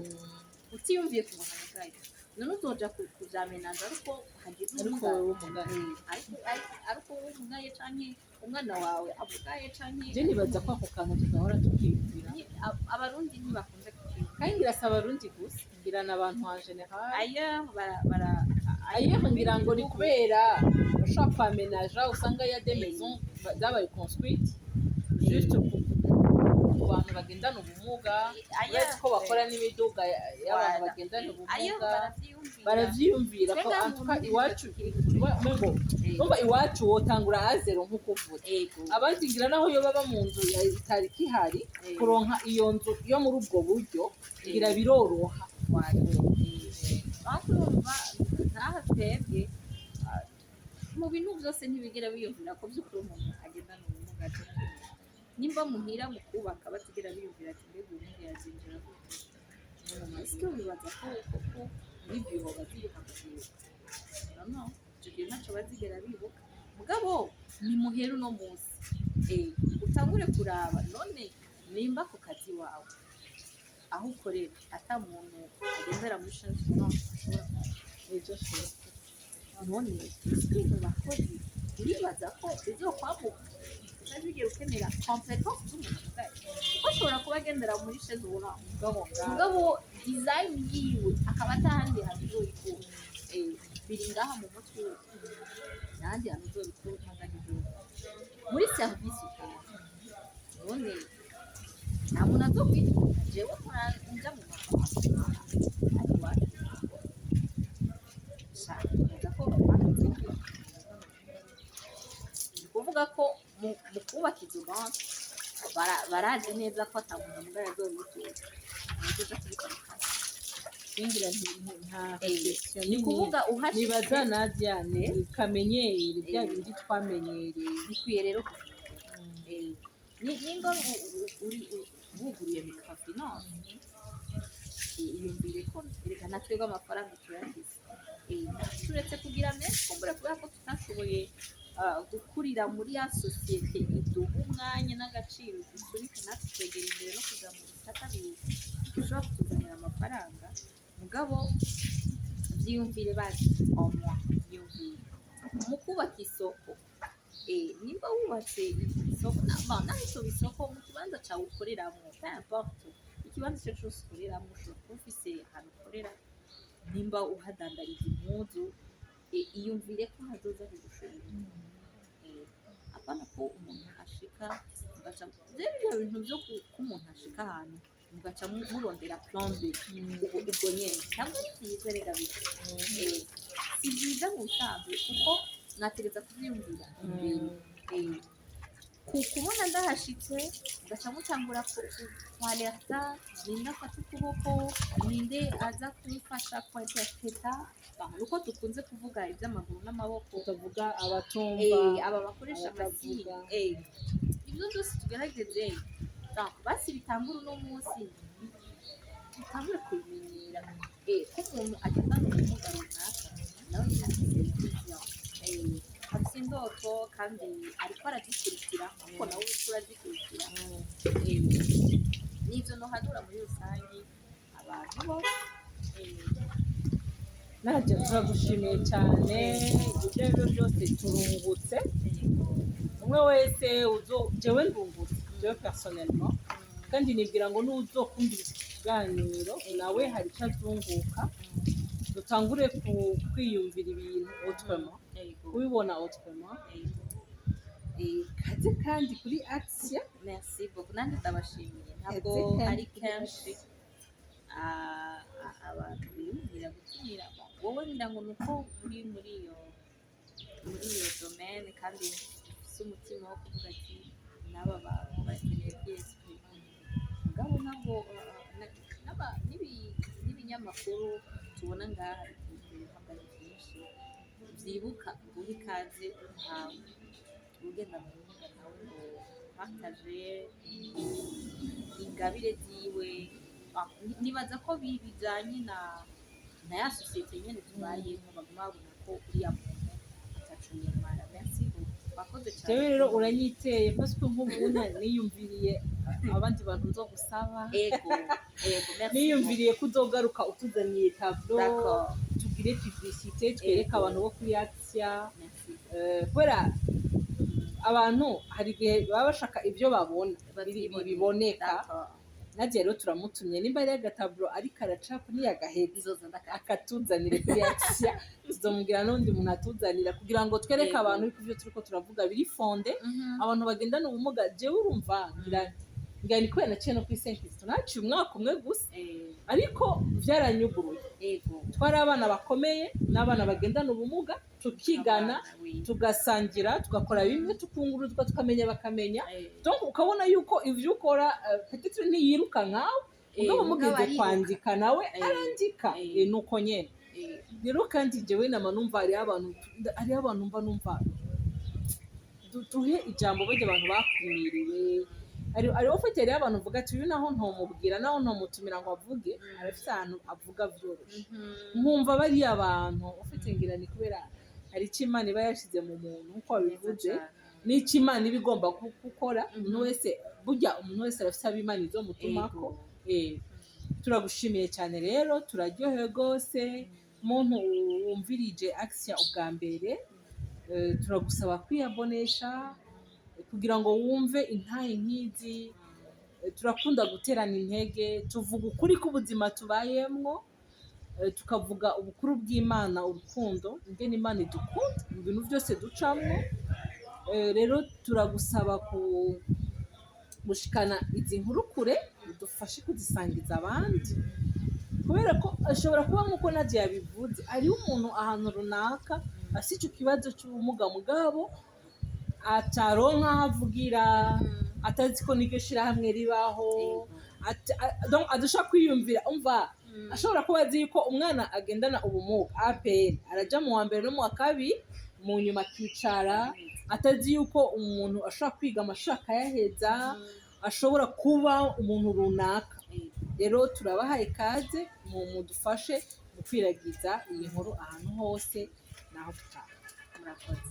utiyumviye ku muntu amugaye, none uzoja kuvyamenaza ariko hagize ariko umugaye? Wewe umugaye. Ariko wowe umugaye canke umwana wawe amugaye canke Je nibaza ko ako kantu tudahora tukiyumvira. Abarundi ntibakunze kukiyumvira. Kandi ngira si Abarundi gusa, ngira n'abantu en général. Ailleurs bara Ailleurs ngira ngo ni kubera bashobora kwamenaja, usanga ya des maisons zabaye construites juste ku bantu bagendana ubumuga, uretse ko bakora n'imiduga y'abantu Voilà. bagendana Ailleurs ubumuga. Baravyiyumvira. Baravyiyumvira ko Twe ngaha mu antuka Burundi iwacu tukiri kure. Uba umengo numva iwacu wotangura à zéro nk'uko uvuze. Abandi ngira naho yo baba mu nzu itari kihari, kuronka iyo nzu yo muri ubwo buryo ngira biroroha. Ariko urumva nkaha twebwe, mu bintu byose ntibigera biyumvira ko by'ukuri umuntu agendana ubumuga aje kubaka. Nimba muhira mu kubaka batigera biyumvira ati: "Mbega ubumuga yazinjira gute?" Ese wibaza ko koko muri biro bazibuka kuzibuka? No, icyo gihe ntacyo bazigera bibuka. Mugabo ni muhera uno munsi, utangure kuraba none nimba ku kazi wawe aho ukorera ata muntu agendera muri chaise roulante ashobora. Ejo shobora. None ese mu bakozi uribaza ko bizokwamuka utazigera ukenera compétence z'umuntu amugaye? Kuko ashobora kuba agendera muri chaise roulante, mugabo ngaho mugabo design yiwe akaba atahandi hantu uzoyikura. Biri ngaha mu mutwe we, ntahandi hantu uzobikura utangana igihugu muri service utanga. None nta muntu azokwitwa jewe mpora nja mu mabanki ari iwacu, sha neza ko banki, ni ukuvuga ko mu kubaka izo banki barazi neza ko ata muntu amugaye azobitura uzoja kubikora. Singira nta réflexion Ni nini. ukuvuga uhashitse Nibaza Nadia ni kamenyere, bya bindi twamenyereye. Bikwiye rero kugira nimba uri wuguruye microfinance, iyumvire ko reka na twebwe amafaranga tuyafise. Turetse kugira menshi kumbure kubera ko tutashoboye gukurira muri ya société iduha umwanya n'agaciro, dusunika natwe twegera imbere no kuja mu bisata bishobora kutuzanira amafaranga. Mugabo vyiyumvire, bazi omwa vyiyumvire mu kubaka isoko. Nimba wubatse isoko naho itoba isoko, mu kibanza cawe ukoreramwo, peu importe ikibanza ico cose ukoreramwo, ushobora kuba ufise ahantu ukorera, nimba uhadandariza impuzu, iyumvire ko hazoza kugushorera. Apana ko umuntu ashika mugaca rero ibyo bintu vyo ko umuntu ashika ahantu mugaca murondera plan B ubu ubwo nyene ntabwo ari vyiza rega bibi. Si vyiza mu bisanzwe, kuko mwategereza kuvyiyumvira imbere. Ku kubona ndahashitse mugaca mutangura kwalerta: ninde afata ukuboko, ninde aza kumfasha kwinterpreta? Nuko dukunze kuvuga iby'amaguru n'amaboko, tukavuga abatumva, aba bakoresha abatavuga. Amasigne, ibyo byose tugerageze. Donc, basi bitangure uno munsi, dutangure kubimenyera ko umuntu agendana ubumuga runaka nawe nyine afise vision, afise indoto kandi ariko arazikurikira, kuko nawe uriko urazikurikira. N'ivyo nohanura muri rusange abantu bose. Nadia, turagushimiye cyane. Ibyo ari byo byose turungutse umwe wese uzo, jewe ndungutse, jewe personnellement, kandi nibwira ngo n'uzokumvira iki kiganiro nawe hari icyo azunguka. Dutangure kwiyumvira ibintu autrement, kubibona autrement. Kaze kandi kuri Axia. Merci beaucoup, nanjye ndabashimiye. Ntabwo Kaze kandi ari kuri kenshi Axia. abantu biyumvira gutumira. Bon, wowe ngira ngo ni uko uri muri iyo domaine kandi ufise umutima wo kuvuga ati n'aba bantu bakeneye kwiyexprima. Mugabo ntabwo n'ibinyamakuru tubona ngaha biteye imbere, ntabwo ari byinshi vyibuka guha ikaze nkawe ugenda mu bumuga nawe ngo partage ingabire ziwe. Nibaza ko bijanye na ya société nyene tubayemo, baguma babona ko uriya muntu ataco yomara. Merci beaucoup, wakoze cane. Jewe rero uranyiteye, parce que nk'ubu niyumviriye abandi bantu nzogusaba. Ego, merci. Niyumviriye ko uzogaruka utuzaniye tableau, tugire publicité, twereke abantu bo kuri Axia. Merci. Kubera abantu hari igihe baba bashaka ibyo babona biboneka. Nadia rero turamutumye, nimba ari agatableau ariko aracapa niyagaheza Nzoza ndaka akatuzanire kuri Axia, tuzomubwira n'undi muntu atuzanira kugira ngo twereke abantu yuko ibyo turiko turavuga biri fondé. Abantu bagendana ubumuga, jewe urumva ngira Ngira ni kubera naciye no kuri Saint Kizito, naciye umwaka umwe gusa, ariko vyaranyuguruye. Twari abana bakomeye n'abana bagendana ubumuga, tukigana, Abana, oui. tugasangira, tugakora bimwe, tukunguruzwa, tukamenya, bakamenya. Donc ukabona yuko ivyo ukora, peut-être ntiyiruka nkawe, mugabo mugabo mugeze ariruka. kwandika nawe arandika. Nuko nyene. Rero kandi jewe nama numva hariho abantu mba numva duhe ijambo barya abantu bakumiriwe. Hariho ufite, hariho abantu uvuga ati uyu naho ntomubwira, naho ntomutumira ngo avuge, arafise ahantu avuga vyoroshe. Nkumva bariya abantu ufite, ngira ni kubera hari icyo Imana iba yashize mu muntu nkuko wabivuze, n'icyo Imana iba igomba gukora. Umuntu wese, burya umuntu wese arafise abo Imana izomutumako. Turagushimiye cyane rero, turaryohewe rwose. Muntu wumvirije Axia ubwa mbere, turagusaba kwiyabonesha kugira ngo wumve intahe nk'izi. Turakunda guterana intege, tuvuga ukuri k'ubuzima tubayemwo, tukavuga ubukuru bw'Imana, urukundo, ingene Imana idukunda mu bintu byose ducamwo. Rero turagusaba ku gushikana izi nkuru kure, udufashe kuzisangiza abandi, kubera ko ashobora kuba, nk'uko Nadia yabivuze, hariho umuntu ahantu runaka afite icyo kibazo cy'ubumuga, mugabo ataronka aho avugira, atazi ko n'iryo shirahamwe ribaho, donc adashobora kwiyumvira. Umva, ashobora kuba azi yuko umwana agendana ubumuga APR araja mu wa mbere no mu wa kabiri, mu nyuma akicara, atazi yuko umuntu ashobora kwiga amashuri akayaheza, ashobora kuba umuntu runaka. Rero turabahaye ikaze mu mudufashe mu kwiragiza iyi nkuru ahantu hose. Naho tutaha. Murakoze.